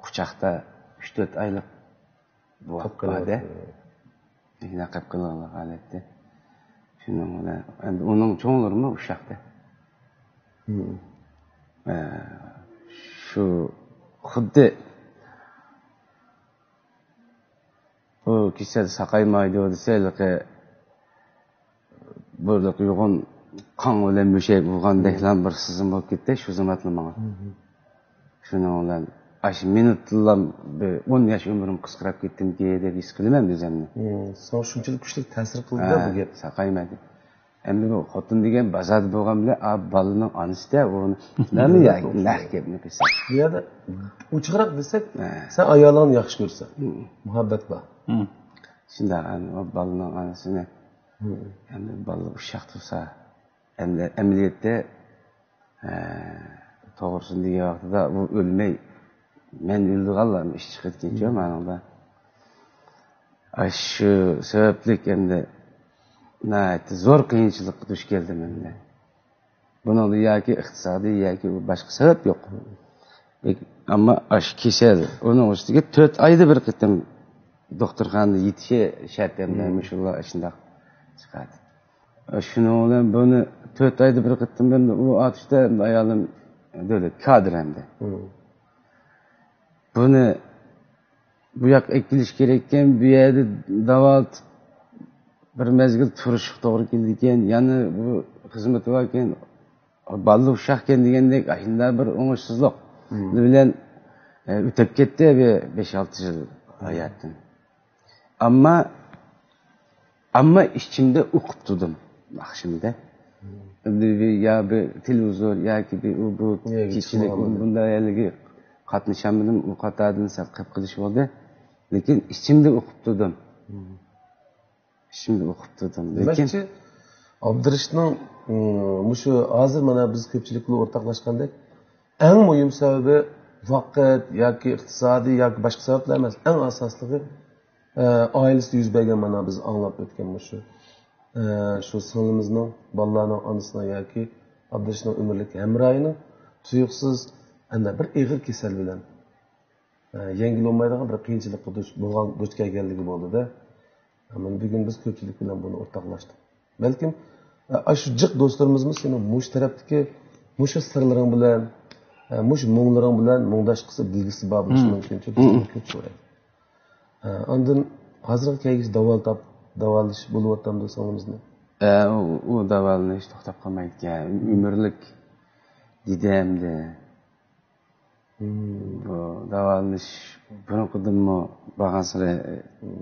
قۇچاقتا ئۈچ تۆت ئايلىق بۇ ۋاقىت بار-دە. لەقەپ قىلغانلىق ھالەتتە. شۇنىڭ بىلەن ئەمدى ئۇنىڭ چوڭلىرىمۇ ئۇششاق-دە. ئە، شۇ خۇددى بۇ كېسەل ساقايمايدۇ دېسە، ھېلىقى بۇ يوغان قان بىلەن مۈشەي بولغاندەكلا بىر سېزىم بولۇپ كەتتى شۇ زامانلا ماڭا. شۇنىڭ بىلەن ئاشۇ مىنۇتتىلا بىر ئون ياش ئۆمرۈم قىسقىراپ كەتتىمىكى دەپ ھېس قىلىمەن ئۆزۈمنى. ساڭا شۇنچىلىك كۈچلۈك تەسىر قىلدى-دە بۇ گەپ. ساقايمىدى. ئەمدى بۇ خوتۇن دېگەن بازاردا بولغان بىلەن، ئا، بالىنىڭ ئانىسى-دە، ئۇنى نېمە يا، نەق گەپنى قىلسا. بۇ يەردە ئوچۇقراق دېسەك، سەن ئايالىڭنى ياخشى كۆرىسەن. مۇھەببەت بار. شۇنداق، ئەمدى ئۇ بالىنىڭ ئانىسىنى، ئەمدى بالىلار ئۇششاق تۇرسا، ئەمدى ئەمەلىيەتتە، ھە، توغرىسىنى دېگەن ۋاقتىدا ئۇ ئۆلمەي، مەن ئۆلىدىغانلارمۇ ئىش چىقىدىكەنچۇ مانىڭدا. ئاشۇ سەۋەبلىك ئەمدى ناھايىتى زور قىيىنچىلىققا دۇچ كەلدىم ئەمدى. بۇنىڭدا ياكى ئىقتىسادىي، ياكى باشقا سەۋەب يوق. ئەمما ئاشۇ كېسەل، ئۇنىڭ ئۈستىگە تۆت ئايدا بىر قېتىم دوختۇرخانىدا يېتىشى شەرت ئەمدى، مۇشۇلار شۇنداق چىقاتتى. شۇنىڭ بىلەن بۇنى تۆت ئايدا بىر قېتىم ئەمدى ئۇ ئاتۇشتا ئەمدى ئايالىم دۆلەت كادىر ئەمدى. بۇنى بۇ ياققا ئەكېلىش كېرەككەن، بۇ يەردە داۋالىتىپ بىر مەزگىل تۇرۇشقا توغرا كېلىدىكەن، يەنە بۇ خىزمىتى باركەن، بالىلىق ئۇششاقكەن دېگەندەك، ئاشۇنداق بىر ئوڭۇشسىزلىق بىلەن ئۆتۈپ كەتتى بىر بەش-ئالتە يىل ھاياتىم. ئەمما، ئەمما ئىچىمدە ئوقۇپ تۇردۇم ئاخشىمدا. بىر، بىر، يا بىر تېلېۋىزور ياكى بىر ئۇ بۇ يا، كېچىلىك بۇنداق يەرلەرگە قاتنىشالمىدىم. ئۇ قاتاردىن سەل قىپقىزىش بولدى. لېكىن ئىچىمدە ئوقۇپ تۇردۇم. ئىچىمدە ئوقۇپ تۇردۇم. لېكىن دېمەكچى، ئابدۇرېشىتنىڭ، ئىم، مۇشۇ ھازىر مانا بىز كۆپچىلىك بىلەن ئورتاقلاشقاندەك، ئەڭ مۇھىم سەۋەبى ۋاقىت ياكى ئىقتىسادىي ياكى باشقا سەۋەبلەر ئەمەس. ئەڭ ئاساسلىقى، ئە، ئائىلىسىدە يۈز بەرگەن، مانا بىز ئاڭلاپ ئۆتكەن مۇشۇ، ئە، شۇ سىڭلىمىزنىڭ، بالىلارنىڭ ئانىسىنىڭ ياكى ئابدۇرېشىتنىڭ ئۆمۈرلۈك ھەمراھىنىڭ تۇيۇقسىز ئەنە بىر ئېغىر كېسەل بىلەن، ئە، يەڭگىل بولمايدىغان بىر قىيىنچىلىققا دۇچ بولغان، دۇچ كەلگەنلىكى بولدى-دە. مانا بۈگۈن بىز كۆپچىلىك بىلەن بۇنى ئورتاقلاشتۇق. بەلكىم، ئە، ئاشۇ جىق دوستلىرىمىزمۇ سېنىڭ مۇشۇ تەرەپتىكى مۇشۇ سىرلىرىڭ بىلەن، ئە، مۇشۇ مۇڭلىرىڭ بىلەن مۇڭداشقۇسى، بىلگۈسى بار بولۇشى مۇمكىن. چۈنكى كۆپ سورايدۇ. ئە، ئاندىن ھازىرغا كەلگۈچە داۋالىتاپ، داۋالىشىپ بولۇۋاتامدۇ سىڭلىمىزنى؟ ئە، ئۇ، ئۇ داۋالىنىش توختاپ قالمايدىكەن. ئۆمۈرلۈك دېدى ئەمدى. بۇ داۋالىنىش بۇرۇنقىدىنمۇ بارغانسېرى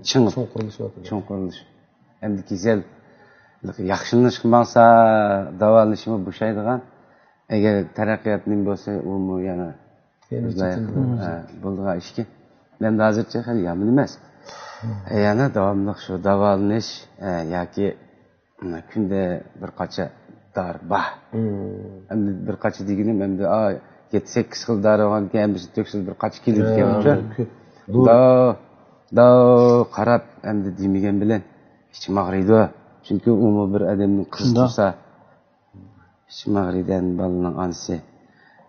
چىڭىپ، چوڭقۇرلىشىۋاتىدۇ. چوڭقۇرلىشىپ. ئەمدى كېسەل ياخشىلىنىشقا ماڭسا، داۋالىنىشمۇ بوشايدىغان. ئەگەر تەرەققىيات نېمە بولسا، ئۇمۇ يەنە يەنە ئۆزلەر چېتىلىدۇ. ھە، بولىدىغان ئىشكەن. ئەمدى ھازىرچە خېلى يامان ئەمەس. يەنە داۋاملىق شۇ داۋالىنىش، ئە، ياكى كۈندە بىر قاچا دورا بار. ئەمدى بىر قاچا دېگىنىم، ئەمدى، ئا، يەتتە، سەككىز خىل دورا بولغاندىكىن، ھەممىسىنى تۆكسىلا بىر قاچا كېلىدىكەن. داۋ، داۋ قاراپ، ئەمدى دېمىگەن بىلەن ئىچىم ئاغرىيدۇ. چۈنكى ئۇمۇ بىر ئادەمنى قىزىقتۇرسا، ئىچىم ئاغرىيدۇ. ئەمدى بالىنىڭ ئانىسى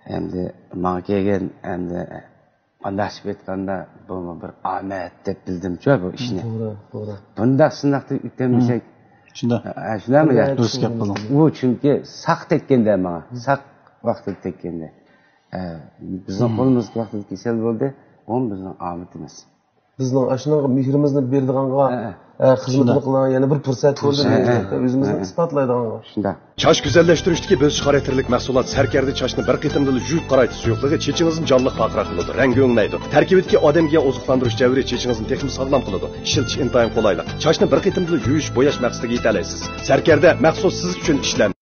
ئەمدى ماڭا كەلگەن، ئەمدى ئانداقچە ئېيتقاندا، بۇمۇ بىر ئامەت دەپ بىلدىمچۇ بۇ ئىشنى. توغرا، توغرا. بۇنداق سىناقتىن ئۆتەلمىسەك، شۇنداق. ھە، شۇنداقمۇ گەپ؟ دۇرۇس گەپ قىلدىڭ. ئۇ چۈنكى ساق تەگكەندە ماڭا، ساق ۋاقتىدا تەگكەندە. ھە، بىزنىڭ قولىمىزدىكى ۋاقتىدا كېسەل بولدى، ئۇمۇ بىزنىڭ ئامىتىمىز. بىزنىڭ ئاشۇنىڭغا مېھرىمىزنى بېرىدىغانغا، ھە، ھە، خىزمىتىنى قىلىدىغان يەنە بىر پۇرسەت بولدى. پۇرسەت. ئۆزىمىزنى ئىسپاتلايدىغانغا. شۇنداق. چاچ گۈزەللەشتۈرۈشتىكى بۆسۈش خاراكتېرلىك مەھسۇلات سەركەردە چاچنى بىر قېتىمدىلا يۇيۇپ قارايتى سۇيۇقلۇقى چېچىڭىزنى جانلىق پارقىراق قىلىدۇ، رەڭگى ئۆڭلەيدۇ. تەركىبىدىكى ئادەمگە ئوزۇقلاندۇرۇش جەۋھىرى چېچىڭىزنى تېخىمۇ ساغلام قىلىدۇ. ئىشلىتىش ئىنتايىن قولايلىق. چاچنى بىر قېتىمدىلا يۇيۇش، بوياش مەقسىتىگە يېتەلەيسىز. سەركەردە مەخسۇس سىز ئۈچۈن ئىشلەندى.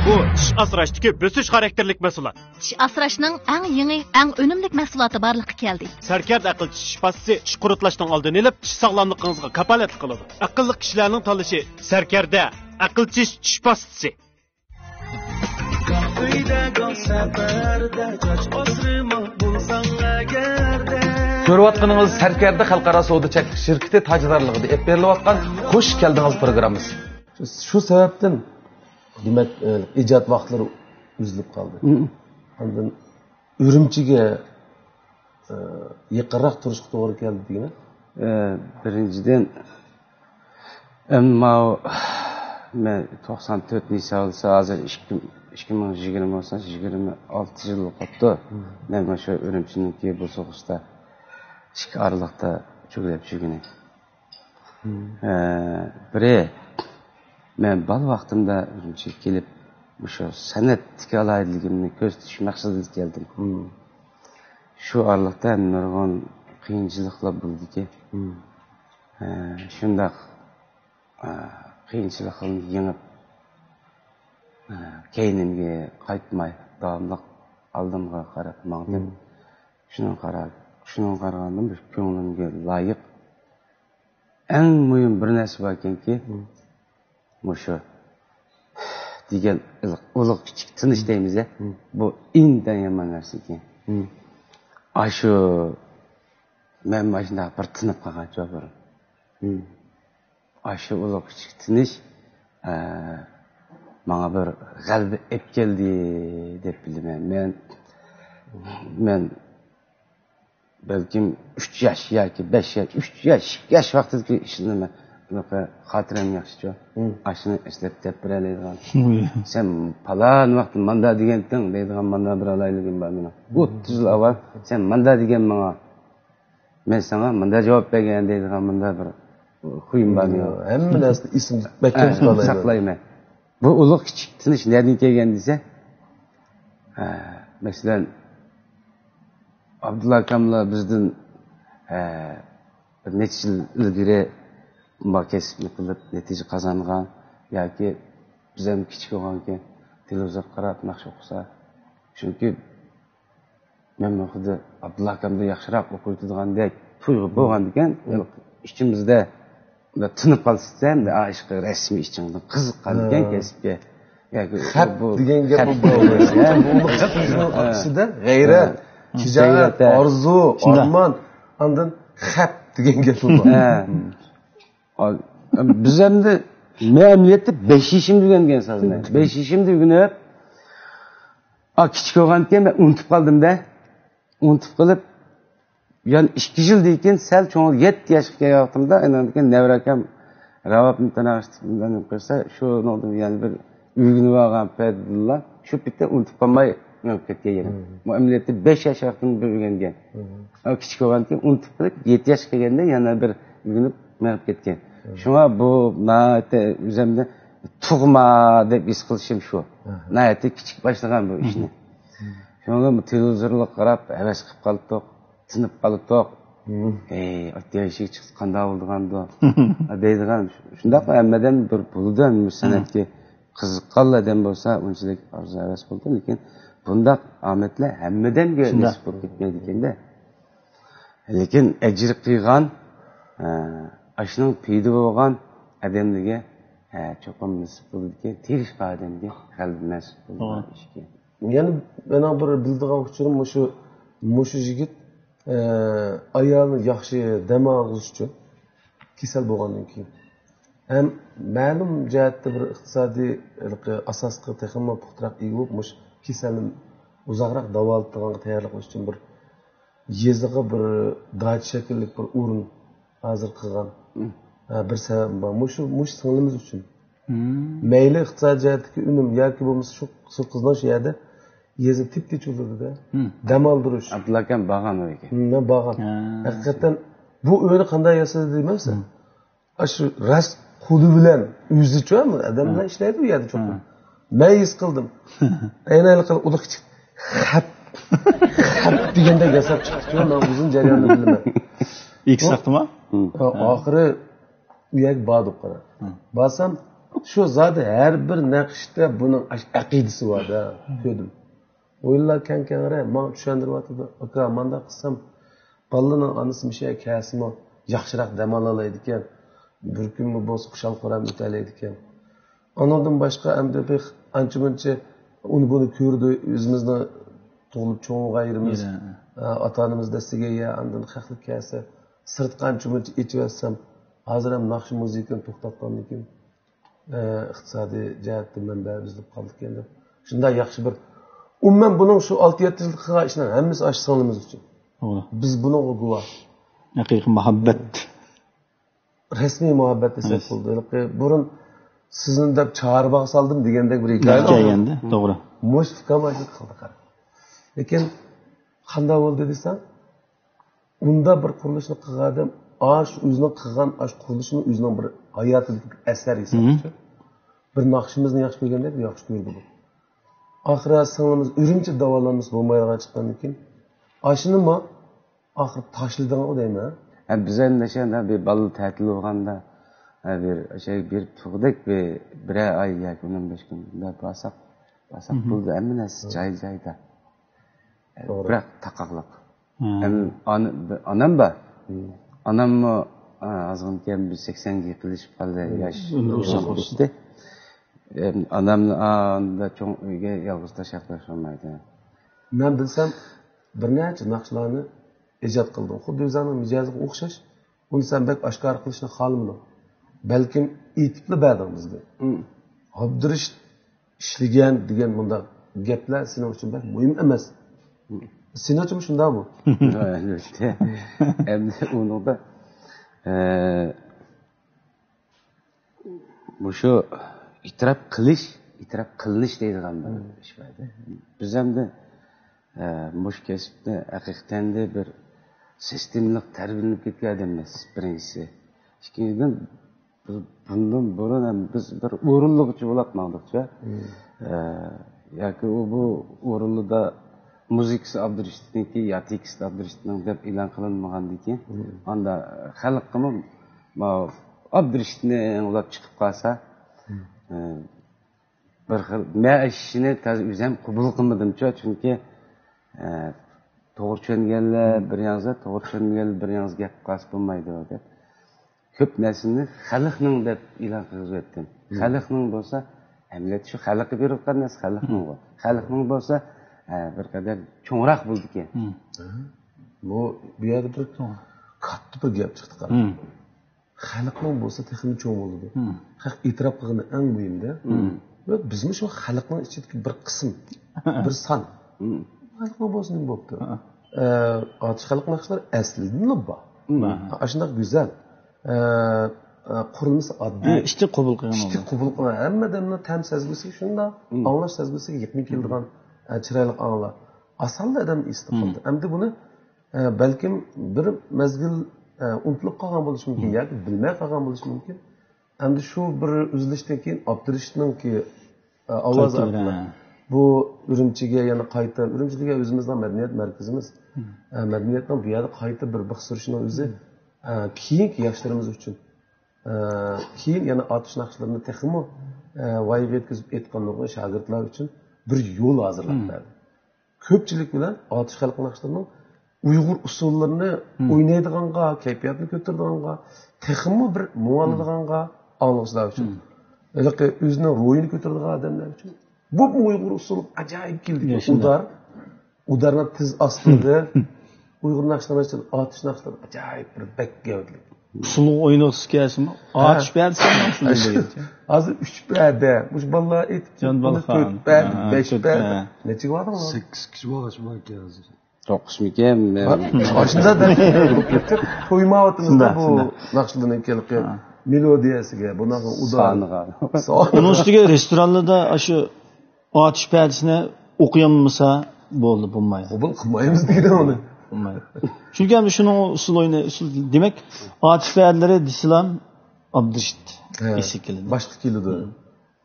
بۇ چىش ئاسراشتىكى بۆسۈش خاراكتېرلىك مەھسۇلات. چىش ئاسراشنىڭ ئەڭ يېڭى، ئەڭ ئۈنۈملۈك مەھسۇلاتى بارلىققا كەلدى. سەركەردە ئەقىل چىش پاستىسى چىش قۇرتلاشنىڭ ئالدىنى ئېلىپ، چىش ساغلاملىقىڭىزغا كاپالەتلىك قىلىدۇ. ئەقىللىق كىشىلەرنىڭ تاللىشى سەركەردە ئەقىل چىش چىش پاستىسى. ئۆيدە گاھ سەپەردە چاچ ئاسرىما بولساڭ ئەگەردە. كۆرۈۋاتقىنىڭىز سەركەردە خەلقئارا سودا چەكلىك شىركىتى تاجدارلىقىدا ئېلىپ بېرىلىۋاتقان خوش كەلدىڭىز پروگراممىسى. شۇ، شۇ سەۋەبتىن، دېمەك، ئە، ئىجاد ۋاقىتلىرى ئۈزۈلۈپ قالدى. ئاندىن ئۈرۈمچىگە، ئە، يېقىنراق تۇرۇشقا توغرا كەلدى دېگىنە. ئە، بىرىنچىدىن، ئەمما مەن توقسان تۆتىنچى يىل بولسا، ھازىر ئىككى، ئىككى مىڭ يىگىرمە بولسا، يىگىرمە ئالتە يىل بولۇپ قاپتۇ. مەن مۇشۇ ئۈرۈمچىنىڭكى بوسۇغىسىدا ئىككى ئارىلىقتا چۆگىلەپ يۈرگىنى. ئە، بىرى، مەن بالا ۋاقتىمدا ئۈرۈمچىگە كېلىپ، مۇشۇ سەنئەتتىكى ئالاھىدىلىكىمنى كۆرسىتىش مەقسىتىدە كەلدىم. شۇ ئارىلىقتا نۇرغۇن قىيىنچىلىقلار بولدىكى. ئە، شۇنداق، ئە، قىيىنچىلىقلارنى يېڭىپ، ئە، كەينىمگە قايتماي، داۋاملىق ئالدىمغا قاراپ ماڭدىم. شۇنىڭغا قارا-، شۇنىڭغا قارىغاندا، مۇشۇ كۆڭلۈمگە لايىق ئەڭ مۇھىم بىر نەرسە باركەنكى، مۇشۇ دېگەن ئۇلۇغ كىچىك تىنىش دەيمىز-ە، بۇ ئىنتايىن يامان نەرسە ئىكەن. ئاشۇ، مەن مانا شۇنداق بىر تىنىپ قالغان چوغ بىر. ئاشۇ ئۇلۇغ كىچىك تىنىش، ئە، ماڭا بىر غەلىبە ئېلىپ كەلدى دەپ بىلىمەن. مەن، مەن بەلكىم ئۈچ ياش ياكى بەش ياش، ئۈچ ياش، ئىككى ياش ۋاقتىدىكى ئىشلىرىمنى مەن خاتىرەم ياخشىچۇ. ئاشۇنى ئەسلەپ دەپ بېرەلەيدىغان. سەن پالان ۋاقىتتا ماندا دېگەنتىڭ دەيدىغان ماندا بىر ئالاھىدىلىكىم بار مېنىڭ. ئوتتۇز يىل ئاۋۋال سەن ماندا دېگەن ماڭا. مەن ساڭا مۇنداق جاۋاب بەرگەن دەيدىغان مۇنداق بىر خۇيۇم بار مېنىڭ. ھەممە نەرسىنى ئېسىمدە مەھكەم ساقلايمەن. بۇ ئۇلۇغ كىچىك تىنىش نەدىن كەلگەن دېسە، ھە، مەسىلەن، ئابدۇللا ئاكاملا بىزدىن، ئە، بىر نەچچە يىل ئىلگىرى ما كەسىپنى قىلىپ نەتىجە قازانغان ياكى بىز ھەم كىچىك بولغانكىن تېلېۋىزورغا قاراپ ناخشا ئوقۇسا، چۈنكى مەن بۇ خىلدا ئابدۇللا ئاكامدىن ياخشىراق ئوقۇۋېتىدىغاندەك تۇيغۇ بولغاندىكىن، ئىچىمىزدە بۇنداق تىنىپ قالسا، ئەمدى ئا، ئىشقا رەسمىي ئىچىڭدىن قىزىققاندىكىن ھە. كەسىپكە. ياكى خەپ بۇ دېگەن گەپ خەپ بۇ. دېگەن گەپ. بۇ خەپ ئۆزىنىڭ ھە. ئىچىدە غەيرەت، ھە. تىجارەت، غەيرەت، ھە. ئارزۇ، شۇنداق. ئارمان، ئاندىن خەپ دېگەن گەپ بار. ھە. ئا، بىز ئەمدى مەملىيەتتە بەش يېشىمدا ئۆگەنگەن سازنى. بەش يېشىمدا ئۆگىنىپ، ئا، كىچىك بولغاندىكىن مەن ئۇنتۇپ قالدىم-دە. ئۇنتۇپ قېلىپ، يەنە ئىككى يىلدىن كېيىن سەل چوڭ، يەتتە ياشقا كەلگەن ۋاقتىمدا، ئاندىن كېيىن نەۋرە ئاكام راۋابنى تونۇشتۇرۇپ قويسا، شۇنىڭدىن يەنە بىر ئۆگىنىپ ئالغان پەيتىدىلا شۇ پېتى ئۇنتۇپ قالماي مېڭىپ كەتكەن يەنە. مم. بۇ ئەمەلىيەتتە بەش ياش ۋاقتىم بىر ئۆگەنگەن. مم. ئا، كىچىك بولغاندىن كېيىن ئۇنتۇپ قېلىپ، يەتتە ياشقا كەلگەندە يەنە بىر ئۆگىنىپ مېڭىپ كەتكەن. مم. شۇڭا بۇ ناھايىتى ئۆزۈمنى تۇغما دەپ ھېس قىلىشىم شۇ. مم. ناھايىتى كىچىك باشلىغان بۇ ئىشنى. مم. شۇڭا بۇ تېلېۋىزورغا قاراپ ھەۋەس قىلىپ قالدۇق. تىنىپ قالدۇق. مم. ئەي، ئات يەشىكى چىقسا قانداق بولىدىغاندۇ؟ دەيدىغان، شۇنداق ھەممىدىن بىر بولىدۇ، ھەممە سەنئەتكە قىزىققان ئادەم بولسا، ئۇنچىلىك ئارزۇ ھەۋەس بولىدۇ، لېكىن بۇنداق ئامەتلەر ھەممىدەنگە شۇنداق. نېسىپ بولۇپ كەتمەيدىكەن-دە. لېكىن ئەجىر قىلغان، ئە، ئاشۇنىڭ پېيىدە بولغان ئادەملەرگە، ئە، چوقۇم نېسىپ بولىدىكەن، تىرىشقان ئادەمگە غەلىبە نېسىپ بولىدىغان توغرا. ئىشكەن. يەنە مېنىڭ بىر بىلىدىغان ئۇچۇرۇم مۇشۇ، مۇشۇ يىگىت، ئە، ئايالىنى ياخشى دەم ئالغۇزۇش ئۈچۈن كېسەل بولغاندىن كېيىن ھەم مەلۇم جەھەتتە بىر ئىقتىسادىي ھېلىقى ئاساسقا تېخىمۇ پۇختىراق ئىگە بولۇپ، مۇشۇ كېسەلنى ئۇزاقراق داۋالىتىدىغانغا تەييارلىق قىلىش ئۈچۈن بىر يېزىغا بىر داچا شەكىللىك بىر ئورۇن ھازىر قىلغان. مم. ھە، بىر سەۋەب بار. مۇشۇ، مۇشۇ سىڭلىمىز ئۈچۈن. مم. مەيلى ئىقتىسادىي جەھەتتىكى ئۈنۈم ياكى بولمىسا شۇ، شۇ قىزنىڭ شۇ يەردە يېزا تىپتىچ بولىدۇ-دە. مم. دەم ئالدۇرۇش. ئابدۇللا ئاكام بارغان ئۆيگە. مم، مەن بارغان. ھە. ھەقىقەتەن بۇ ئۆينى قانداق ياسىدى دېمەمسەن؟ مم. ئاشۇ راست قولى بىلەن ئۆزىچۇ، ئادەملەر ھە. ئىشلەيدۇ ئۇ يەردە چوقۇم. ھە. مەن ھېس قىلدىم. ئەينەن ھېلىقى ئۇدۇق كىچىك خەپ، خەپ دېگەندەك ياساپ چىقتىچۇ، مەن ئۇزۇن جەرياننى بىلىمەن. ئىككى ساختىما؟ ھە، ئاخىرى ئۇ يەرگە باردۇق، قارا. ھە. بارسام، شۇ زادى ھەر بىر نەقىشتە بۇنىڭ ئەش-، ئەقىدىسى بار-دە، كۆردۈم. ئويۇنلار كەڭ كەڭرى ماڭا چۈشەندۈرۈۋاتىدۇ. ئاكا، مانداق قىلسام، بالىنىڭ ئانىسى مۇشۇ يەرگە كەلسىمۇ ياخشىراق دەم ئالالايدىكەن. بىر كۈنمۇ بولسا خۇشال-خۇرام ئۆتەلەيدىكەن. ئۇنىڭدىن باشقا ئەمدى بىر ئانچە-مۇنچە ئۇنى-بۇنى كۆرىدۇ. ئۆزىمىزنىڭ تۇغۇلۇپ چوڭ بولغان يېرىمىز، يېرى. ئە، ئاتا-ئانىمىز دەسسىگەن يەر، ئاندىن خەقلىك كەلسە، سىرتقا ئانچە-مۇنچە ئېچىۋەتسەم، ھازىر ھەم ناخشا مۇزىكىنى توختاتقاندىن كېيىن، ئە، ئىقتىسادىي جەھەتتىن مەنبە ئۈزۈلۈپ قالىدىكەن دەپ. شۇنداق ياخشى بىر، ئومۇمەن بۇنىڭ شۇ ئالتە-يەتتە يىلدا قىلغان ئىشلىرى ھەممىسى ئاشۇ سىڭلىمىز ئۈچۈن. توغرا. بىز بۇنىڭغا گۇۋاھ. ھەقىقىي مۇھەببەت. رەسمىي مۇھەببەت دېسەك بولىدۇ. ھېلىقى بۇرۇن سىزنى دەپ چارباغ سالدىم دېگەندەك بىر ھېكايە. ھېكايە ئەمدى، توغرا. مۇشۇ ئۇكام ئاشۇ قىلدى، قارا. لېكىن قانداق بولدى دېسەڭ، ئۇنداق بىر قۇرۇلۇشنى قىلغان ئادەم، ئاشۇ ئۆزىنىڭ قىلغان ئاشۇ قۇرۇلۇشىنى ئۆزىنىڭ بىر ھاياتىدىكى بىر ئەسەر ھېسابلىنىدۇ. بىر ناخشىمىزنى ياخشى كۆرگەندەك ياخشى كۆرگىلى. ئاخىرى سىڭلىمىز ئۈرۈمچىدە داۋالانمىسا بولمايدىغان چىققاندىن كېيىن، ئاشۇنىمۇ ئاخىرى تاشلىدىڭغۇ دەيمەن. ھە، بىز ئەمدى شۇنداق بىر بالىلار تەتىل بولغاندا، ھە، بىر شەي بېرىپ تۇرغۇدەك بىر، بىرەر ئاي ياكى ئون بەش كۈن بارساق، بارساق بولدى. ھەممە نەرسە جاي-جايدا. توغرا. بىراق تاقاقلىق. ھەم ئانا-، ئانام بار. ئاناممۇ، ئا، ئازغىنكەن بىر سەكسەنگە يېقىنلىشىپ قالدى، ياش ئۆمرى ئۇزاق بولسۇن. ئۆتتى. ئانامنى ئاندا چوڭ ئۆيگە يالغۇز تاشلاپ قويۇشقا بولمايدۇ. مەن بىلسەم، بىر نەچچە ناخشىلارنى ئىجاد قىلدىڭ. خۇددى ئۆزۈڭنىڭ مىجەزىگە ئوخشاش. ئۇنى سەن بەك ئاشكارا قىلىشنى خالىمىدىڭ. بەلكىم ئېيتىپلا بەردىڭ بىزگە. ئابدۇرېشىت ئىشلىگەن دېگەن مۇنداق گەپلەر سېنىڭ ئۈچۈن بەك مۇھىم ئەمەس. سېنىڭچىمۇ شۇنداقمۇ؟ ئەلۋەتتە. ئەمدى ئۇنىڭدا، ئە، مۇشۇ ئېتىراپ قىلىش، ئېتىراپ قىلىنىش دەيدىغان بىر ئىش بار. بىز ئەمدى، ئە، مۇشۇ كەسىپنى ھەقىقەتەن بىر سىستېمىلىق تەربىيەلىنىپ كەتكەن ئادەم ئەمەس، بىرىنچىسى. ئىككىنچىدىن، بۇ-، بۇندىن بۇرۇن ھەم بىز بىر ئورۇنلىغۇچى بولاپ ماڭدۇقچە. ئە، ياكى ئۇ بۇ ئورۇنلىدا مۇزىكىسى ئابدۇرېشىتنىڭكى يا تېكىستى ئابدۇرېشىتنىڭ دەپ ئېلان قىلىنمىغاندىن كېيىن، مم، ئاندا خەلققىمۇ ماۋۇ ئابدۇرېشىتنى ئاڭلاپ چىقىپ قالسا، مم، ئە، بىر خىل، مەن ئىشىنى تازا ئۆزۈم قوبۇل قىلمىدىمچۇ، چۈنكى، ئە، توغرا چۈشەنگەنلەر بىر ياڭزا، توغرا چۈشەنمىگەنلەر بىر ياڭزا گەپ قىلسا بولمايدۇ دەپ. كۆپ نەرسىنى خەلقنىڭ دەپ ئېلان قىلغۇزۇۋەتتىم. مم. خەلقنىڭ بولسا، ئەمەلىيەتتە شۇ خەلققە بېرىلىۋاتقان نەرسە خەلقنىڭغۇ. خەلقنىڭ بولسا، ئە، بىر قەدەر چوڭراق بولىدىكەن. مم. بۇ، بۇ يەردە بىر توغرا، كاتتا بىر گەپ چىقتى، قارا. مم. خەلقنىڭ بولسا تېخىمۇ چوڭ بولىدۇ. مم. خەق ئېتىراپ قىلغىنى ئەڭ مۇھىمدە. مم. ۋە بىزمۇ شۇ خەلقنىڭ ئىچىدىكى بىر قىسىم، بىر سان. مم. خەلقنىڭ بولسا نېمە بوپتۇ؟ ھە. ئە، ئاتۇش خەلق ناخشىلىرى ئەسلىدىنلا بار. مم. ھە، ئاشۇنداق گۈزەل. ئە، ئە، قۇرۇلمىسى ئاددىي. ھە، ئىشتىن قوبۇل قىلغان ئىشتىن بولىدۇ. قوبۇل قىلغان. ھەممە ئادەمنىڭ تەم سەزگۈسى شۇنداق، مم، ئاڭلاش سەزگۈسىگە يېقىن كېلىدىغان، ئە، چىرايلىق ئاڭلار. ئاسانلا ئادەم ئېسىتىپ، مم، قالدى. ئەمدى بۇنى، ئە، بەلكىم بىر مەزگىل، ئە، ئۇنتۇلۇپ قالغان بولۇشى مۇمكىن، مم، ياكى بىلمەي قالغان بولۇشى مۇمكىن. ئەمدى شۇ بىر ئۈزۈلۈشتىن كېيىن ئابدۇرېشىتنىڭكى، ئە، ئاۋازى قايتىدۇر، ئارقىلىق، ھە، بۇ ئۈرۈمچىگە يەنە قايتا، ئۈرۈمچى دېگەن ئۆزىمىزنىڭ مەدەنىيەت مەركىزىمىز. مم. ئە، مەدەنىيەتنىڭ بۇ يەردە قايتا بىر بىخ سۈرۈشىنىڭ ئۆزى، مم، ئە، كېيىنكى ياشلىرىمىز ئۈچۈن، ئە، كېيىن يەنە ئاتۇش ناخشىلىرىنى تېخىمۇ، ئە، ۋايىغا يەتكۈزۈپ ئېيتقان نۇرغۇن شاگىرتلار ئۈچۈن بىر يول ھازىرلاپ، مم، بەردى. كۆپچىلىك بىلەن ئاتۇش خەلق ناخشىلىرىنىڭ ئۇيغۇر ئۇسسۇللىرىنى، مم، ئوينايدىغانغا، كەيپىياتنى كۆتۈرىدىغانغا، تېخىمۇ بىر مۇڭلىنىدىغانغا، مم، ئاڭلىغۇچىلار ئۈچۈن. مم. ھېلىقى ئۆزىنىڭ روھىنى كۆتۈرىدىغان ئادەملەر ئۈچۈن. بۇ ئۇيغۇر ئۇسسۇلى ئاجايىپ كېلىدىكەن. ياشىنا. ئۇدار، ئۇدارنىڭ تېز ئاستىلىقى، ئۇيغۇر ناخشىلىرى ئۈچۈن ئاتۇش ناخشىلىرى ئاجايىپ بىر بەك گەۋدىلىك. ئۇسسۇلغا ئوينىغۇسى كەلسىمۇ، ھە، ئاتۇش پەدىسى. ھازىر ئۈچ پەدە، مۇشۇ بالىلار ئېيتىپ، جان بالىخان، تۆت پەدە، ھە، بەش پەدە. نەچچىگە باردىڭلار؟ سەككىز كىشى بولغاچ باركەن ھازىر. توققۇزمىكەن؟ مەن ئاشۇنداق دەپ تويمايۋاتىمىزدا شۇنداق، بۇ شۇنداق. ناخشىلارنىڭ كېلىقى، ھە، مېلودىيەسىگە، بۇنىڭغا ئۇدار. سانىغا. سان. ئۇنىڭ ئۈستىگە رېستورانلاردا ئاشۇ ئاتۇش پەدىسىنى ئوقۇيالمىسا بولدى، بولمايدۇ. قوبۇل قىلمايمىز دېگىنى ئۇنى. بولمايدۇ. چۈنكى ئەمدى شۇنىڭ ئۇسسۇل ئويناي، ئۇسسۇل، دېمەك، ئاتۇش پەدىلىرى دېسىلا ئابدۇرېشىت، ھە، ئېسىگە كېلىدۇ. باشقا كېلىدۇ. مم.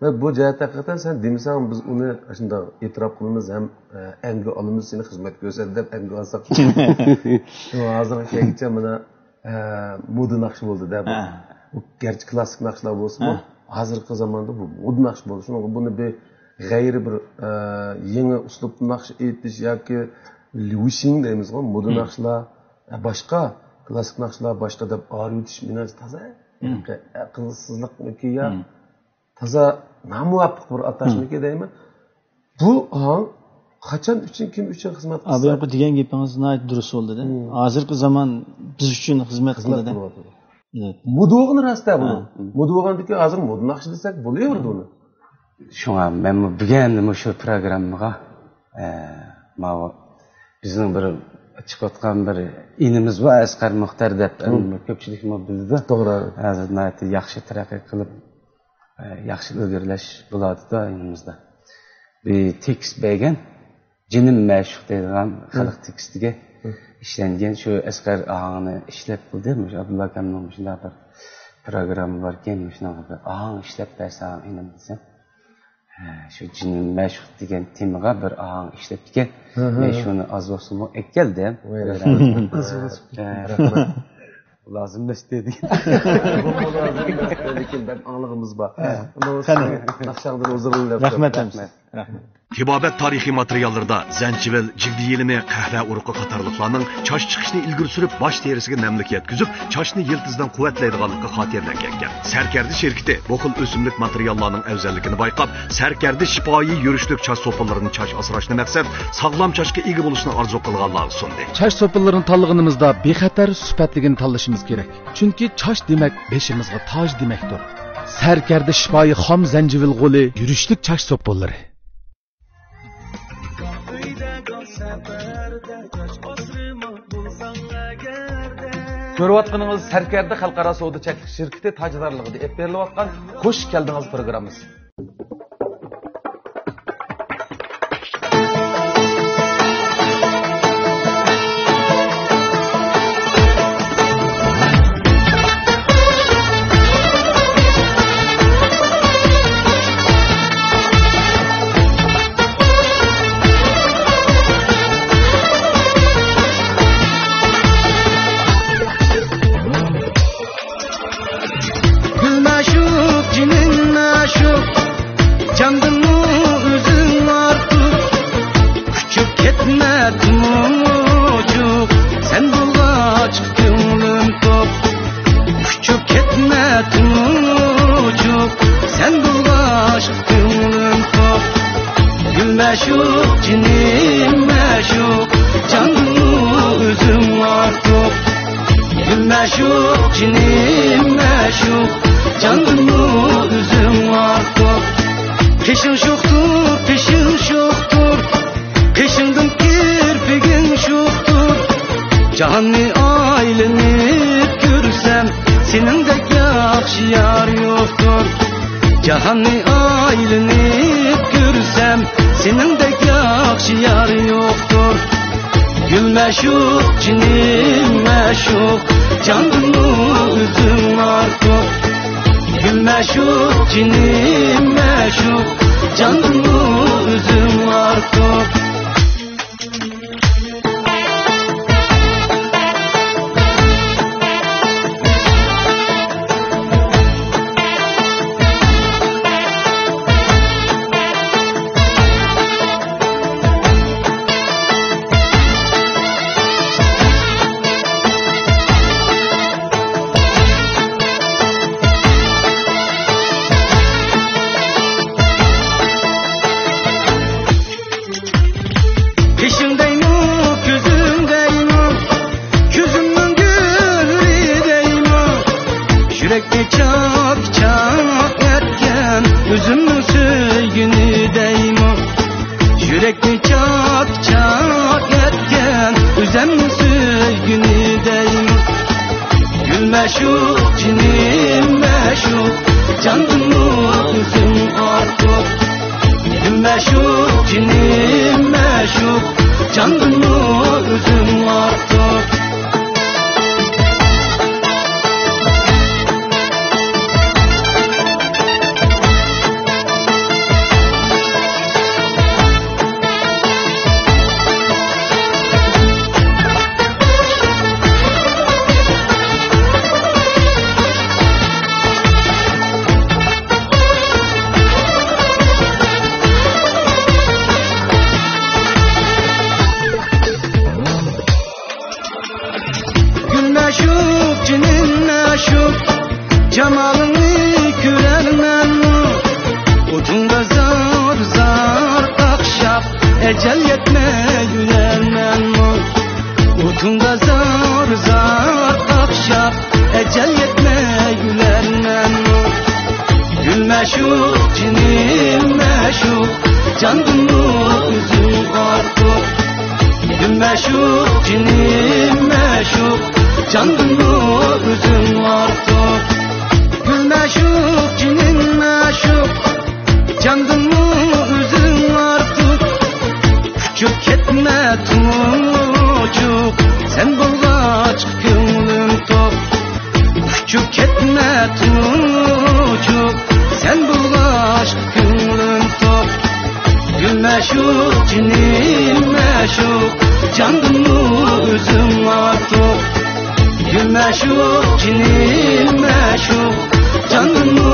ۋە بۇ جەھەتتە ھەقىقەتەن سەن دېمىسەڭ، بىز ئۇنى شۇنداق ئېتىراپ قىلىمىز ھەم، ئە، ئەنگە ئالىمىز، سېنى خىزمەتكە كۆرسەتتى دەپ ئەنگە ئالساق. ھازىرغا كەلگۈچە مانا، ئە، مودا ناخشا بولدى دە بۇ. ھە. بۇ گەرچە كلاسسىك ناخشىلار بولسىمۇ، ھە، ھازىرقى زاماندا بۇ مودا ناخشا بولدى. شۇنىڭغا بۇنى بىر غەيرىي بىر، ئە، يېڭى ئۇسلۇبتا ناخشا ئېيتىش ياكى ليۇشىڭ دەيمىزغۇ، مودا ناخشىلار، ئە، باشقا كلاسسىك ناخشىلار باشقا دەپ ئايرىۋېتىش مېنىڭچە تازا ئەقىلسىزلىقمىكى يا تازا نامۇۋاپىق بىر ئاتاشمىكى دەيمەن. بۇ ئاڭ قاچان ئۈچۈن، كىم ئۈچۈن خىزمەت قىلسا؟ بۇيرۇقى دېگەن گېپىڭىز ناھايىتى دۇرۇس بولدى دە. ھازىرقى زامان بىز ئۈچۈن خىزمەت قىلىدۇ. مودا بولغىنى راست دە بۇنىڭ. مودا بولغاندىكى ھازىر مودا ناخشا دېسەك بولۇۋېرىدۇ ئۇنى. شۇڭا مەنمۇ بۈگۈن مۇشۇ پروگراممىغا، ئە، ماۋۇ بىزنىڭ بىر چىقىۋاتقان بىر ئىنىمىز بار، ئەسقەر مۇختەر دەپ، كۆپچىلىكمۇ بىلىدۇ. توغرا. ھازىر ناھايىتى ياخشى تەرەققىي قىلىپ، ئە، ياخشى ئىلگىرىلەش بولۇۋاتىدۇ ئىنىمىزدا. بىر تېكىست بەرگەن، جېنىم مەشۇق دەيدىغان خەلق تېكىستىگە ئىشلەنگەن شۇ ئەسقەر ئاھاڭىنى ئىشلەپ قىلدى. مۇشۇ ئابدۇللا ئاكامنىڭ مۇشۇنداق بىر پروگرامما باركەن، مۇشۇنداق بىر ئاھاڭ ئىشلەپ بەرسەڭ ئىنىم دېسەم، ھە، شۇ جېنىم مەشۇق دېگەن تېمىغا بىر ئاھاڭ ئىشلەپتىكەن. مەن شۇنى ئاز بولسىمۇ ئەكەلدىم. ئاز بولسۇن. ھە. رەھمەت. لازىملاشتى دېگەن. لېكىن بەك ئاڭلىغىنىمىز بار. قېنى. ناخشاڭدىن ھۇزۇرلىنىپ. رەھمەت. رەھمەت. تېبابەت تارىخىي ماتېرىياللىرىدا زەنجىۋىل، جىگدە يېلىمى، قەھۋە ئۇرۇقى قاتارلىقلارنىڭ چاچ چىقىشنى ئىلگىرى سۈرۈپ، باش تېرىسىگە نەملىك يەتكۈزۈپ، چاچنى يىلتىزىدىن قۇۋۋەتلەيدىغانلىقى خاتىرىلەنگەنىكەن. سەركەردە شىركىتى بۇ خىل ئۆسۈملۈك ماتېرىياللارنىڭ ئەۋزەللىكىنى بايقاپ، سەركەردە شىپايى يۈرۈشلۈك چاچ سوپۇنلىرىنى چاچ ئاسراشنى مەقسەت، ساغلام چاچقا ئىگە بولۇشنى ئارزۇ قىلغانلارغا سۇندى. چاچ سوپۇنلىرىنى تاللىغىنىمىزدا بىخەتەر، سۈپەتلىكىنى تاللىشىمىز كېرەك. چۈنكى چاچ دېمەك، بېشىمىزغا تاج دېمەكتۇر. سەركەردە شىپايى خام زەنجىۋىل غولى، يۈرۈشلۈك چاچ سوپۇنلىرى. كۆرۈۋاتقىنىڭىز سەركەردە خەلقئارا سودا چەكلىك شىركىتى تاجدارلىقىدا ئېلىپ بېرىلىۋاتقان خوش كەلدىڭىز پروگراممىسى. مەشۇق، جېنىم مەشۇق، جاندىنمۇ ئۆزۈڭ ئارتۇق. گۈل مەشۇق، جېنىم مەشۇق، جاندىنمۇ ئۆزۈڭ ئارتۇق. قېشىڭ شوختۇر، پېشىڭ شوختۇر، قېشىڭدىن كىرپىكىڭ شوختۇر. جاھاننى ئايلىنىپ كۆرسەم، سېنىڭدەك ياخشى يار يوقتۇر. جاھاننى ئايلىنىپ كۆرسەم، سېنىڭدەك ياخشى يار يوقتۇر. گۈل مەشۇق، جېنىم مەشۇق، جاندىنمۇ ئۆزۈڭ ئارتۇق. گۈل مەشۇق، جېنىم مەشۇق، جاندىنمۇ ئۆزۈڭ ئارتۇق. قېشىڭ دەيمۇ، كۆزۈڭ دەيمۇ، كۆزۈمنىڭ گۈلى دەيمۇ، يۈرەكنى چاك-چاك ئەتكەن ئۆزۈمنىڭ سۆيگىنى دەيمۇ، يۈرەكنى چاك-چاك ئەتكەن ئۆزۈمنىڭ سۆيگىنى دەيمۇ. گۈل مەشۇق، جېنىم مەشۇق، جاندىنمۇ ئۆزۈڭ ئارتۇق. گۈل مەشۇق، جېنىم مەشۇق، جاندىنمۇ ئۆزۈڭ ئارتۇق. گۈل مەشۇق، جېنىم مەشۇق، جامالىڭنى كۆرەرمەنمۇ؟ ئوتۇڭدا زار-زار قاقشاپ، ئەجەل يەتمەي ئۆلەرمەنمۇ؟ ئوتۇڭدا زار-زار قاقشاپ، ئەجەل يەتمەي ئۆلەرمەنمۇ؟ گۈل مەشۇق، جېنىم مەشۇق، جاندىنمۇ ئۆزۈڭ ئارتۇق. گۈل مەشۇق، جېنىم مەشۇق، جاندىنمۇ ئۆزۈڭ ئارتۇق. گۈل مەشۇق، جېنىم مەشۇق، جاندىنمۇ ئۆزۈڭ ئارتۇق. ئۇچۇپ كەتمە تۇمۇچۇق، سەن بولغاچ كۆڭلۈم توق. ئۇچۇپ كەتمە تۇمۇچۇق، سەن بولغاچ كۆڭلۈم توق. گۈل مەشۇق، جېنىم مەشۇق، جاندىنمۇ ئۆزۈڭ ئارتۇق. گۈل مەشۇق، جېنىم مەشۇق، جاندىنمۇ